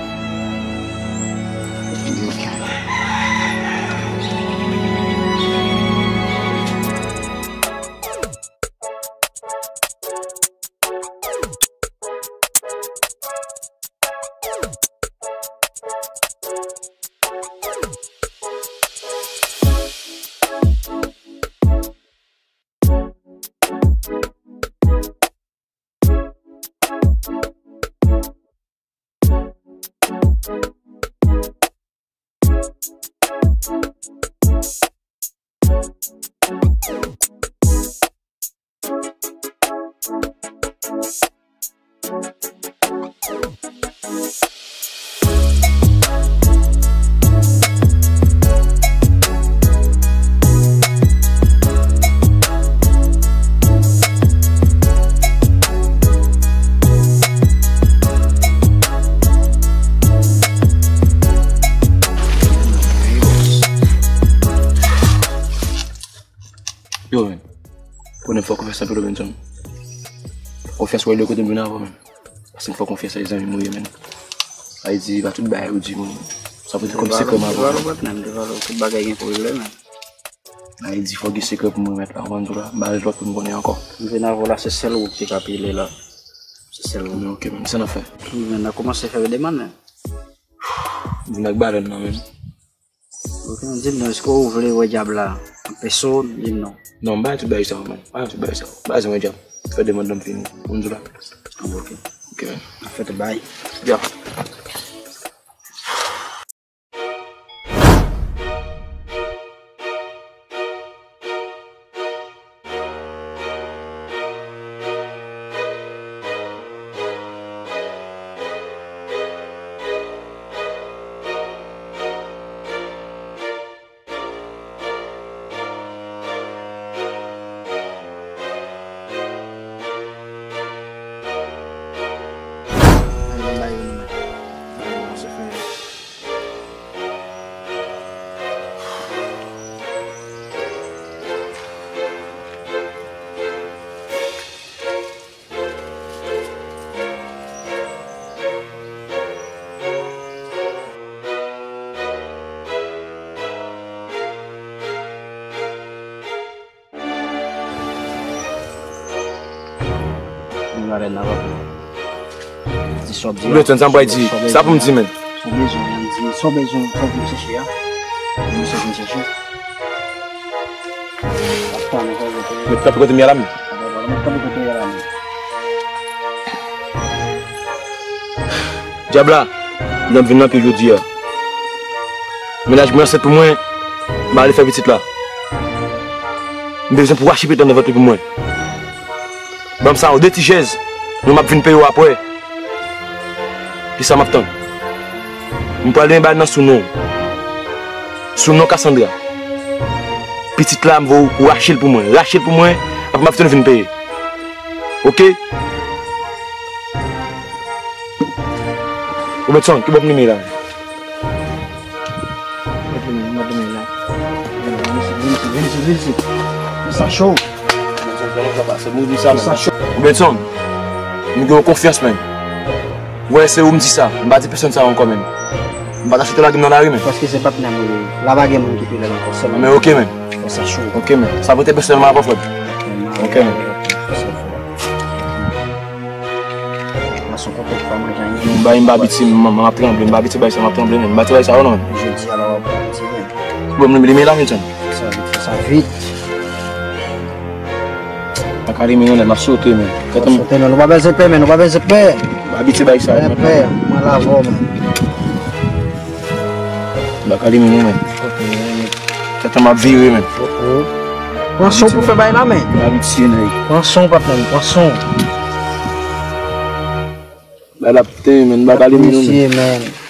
Yo, men. Konnen fò konfyans anpil, Benson. Konfyans wè lè kote m vin avè w, men. Paske m fè konfyans a zanmi m ou ye, men. Sa vle di, pa tout bagay ou di, men. Sa vle di kòm sekrè m avè w. M te pale w, patnè, m te pale w, tout bagay gen pou regle, men. Sa vle di, fò gen sekrè pou mwen, mèt la, konprann tou la. M pa lòt pou m konnen ankò. M vin avè w la, se sèl ou ki te ka pile la. Se sèl ou. Men ok, men sa n ap fè? Men n a kòmanse fè demann, men. Vin ak balèn nan, men. Ok, di m non, èske ou vle wè dyab la an pèsòn? Di m non. Non, m bay tout bagay sa, man. Bay tout bagay sa. Bay sa, wè dyab. Fè demann nan fini. Moun di la. Ah, ok. Ok, man. An fèt, bay. Ya. Ou bezwen sa m pral di. Sa pou m di, men. Sa w bezwen, sa w bezwen, sa w bezwen, sa w vin chèche a. Misye vin chèche. Mwen t ap kote m ye la, men. Dyab la, m t ap vin nan pye jodi a. Mennaj mwen ansent pou mwen, m pa vle fè pitit la. M bezwen pou rache pitit la nan vant li pou mwen. Ban m sa yo, de ti chèz, mwen m ap vin peye w apre. Kisa m ap tann? M pral demen bal nan sou non. Sou non Cassandra. Pitit la, m voye w pou rache l pou mwen. Rache l pou mwen, apre m ap tounen vin peye. Ok? Robertson, ki bò m limen la? Mwen te men, mwen te men la. Vin isit, vin isit, vin isit, vin isit. Mwen sa cho. Mwen sa cho. Benson, m gen w konfyans, men. Wè, se ou m di sa. M pa di pèsonn sa ankò, men. M pa ta chita lage m nan lari, men. Paske se patnè m, wi. La pa gen moun ki pi lè l ankò, sèlman. Men ok, men. Mwen sa cho. Ok, men. Sa pote pèsonèlman avè w, frè m. Ok, men. Gason konpèt pa manje anyen. M bay, m pa abitye, m, m ap tranble, m pa abitye bay sa, m ap tranble, men. M pa abitye bay sa, non. Jodi a la w ap abitye, men. Bon, m limen la, men. Sa vit, sa vit. Kalime, non, m ap sote, men. Sote, men. Nou pa bezwen pè, men. Nou pa bezwen pè. M abitye bay sa, men. Pè, mwen lave w, men. M pa kalime, non, men. Tèt an m ap vire, men. Pran son pou fè bay la, men. M abitye, nèg. Pran son, patnè m, pran son. Bay la ap ten, men. M pa kalime, non, men. Mesye, men.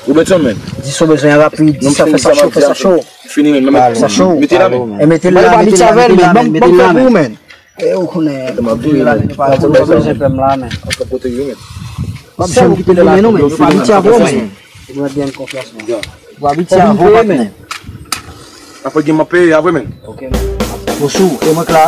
Ou bezwen, men. Di sa w bezwen rapid, di sa, fè sa cho, fè sa cho. Fini, men. Sa cho. Mete la, men. E mete l la, mete l la, mete l la, men. Ban m fè pou ou, men. E ou konnen, m ap vire la, men. Nou pa bezwen pè m la, men. Sa ou kite la, men, nou, men. Nou pa abitye avè w, men. Ou mèt gen konfyans, men. Ou abitye avè w, patnè. Apre gen m ap peye avè, men. Ok, men. Osou, e mwen k la.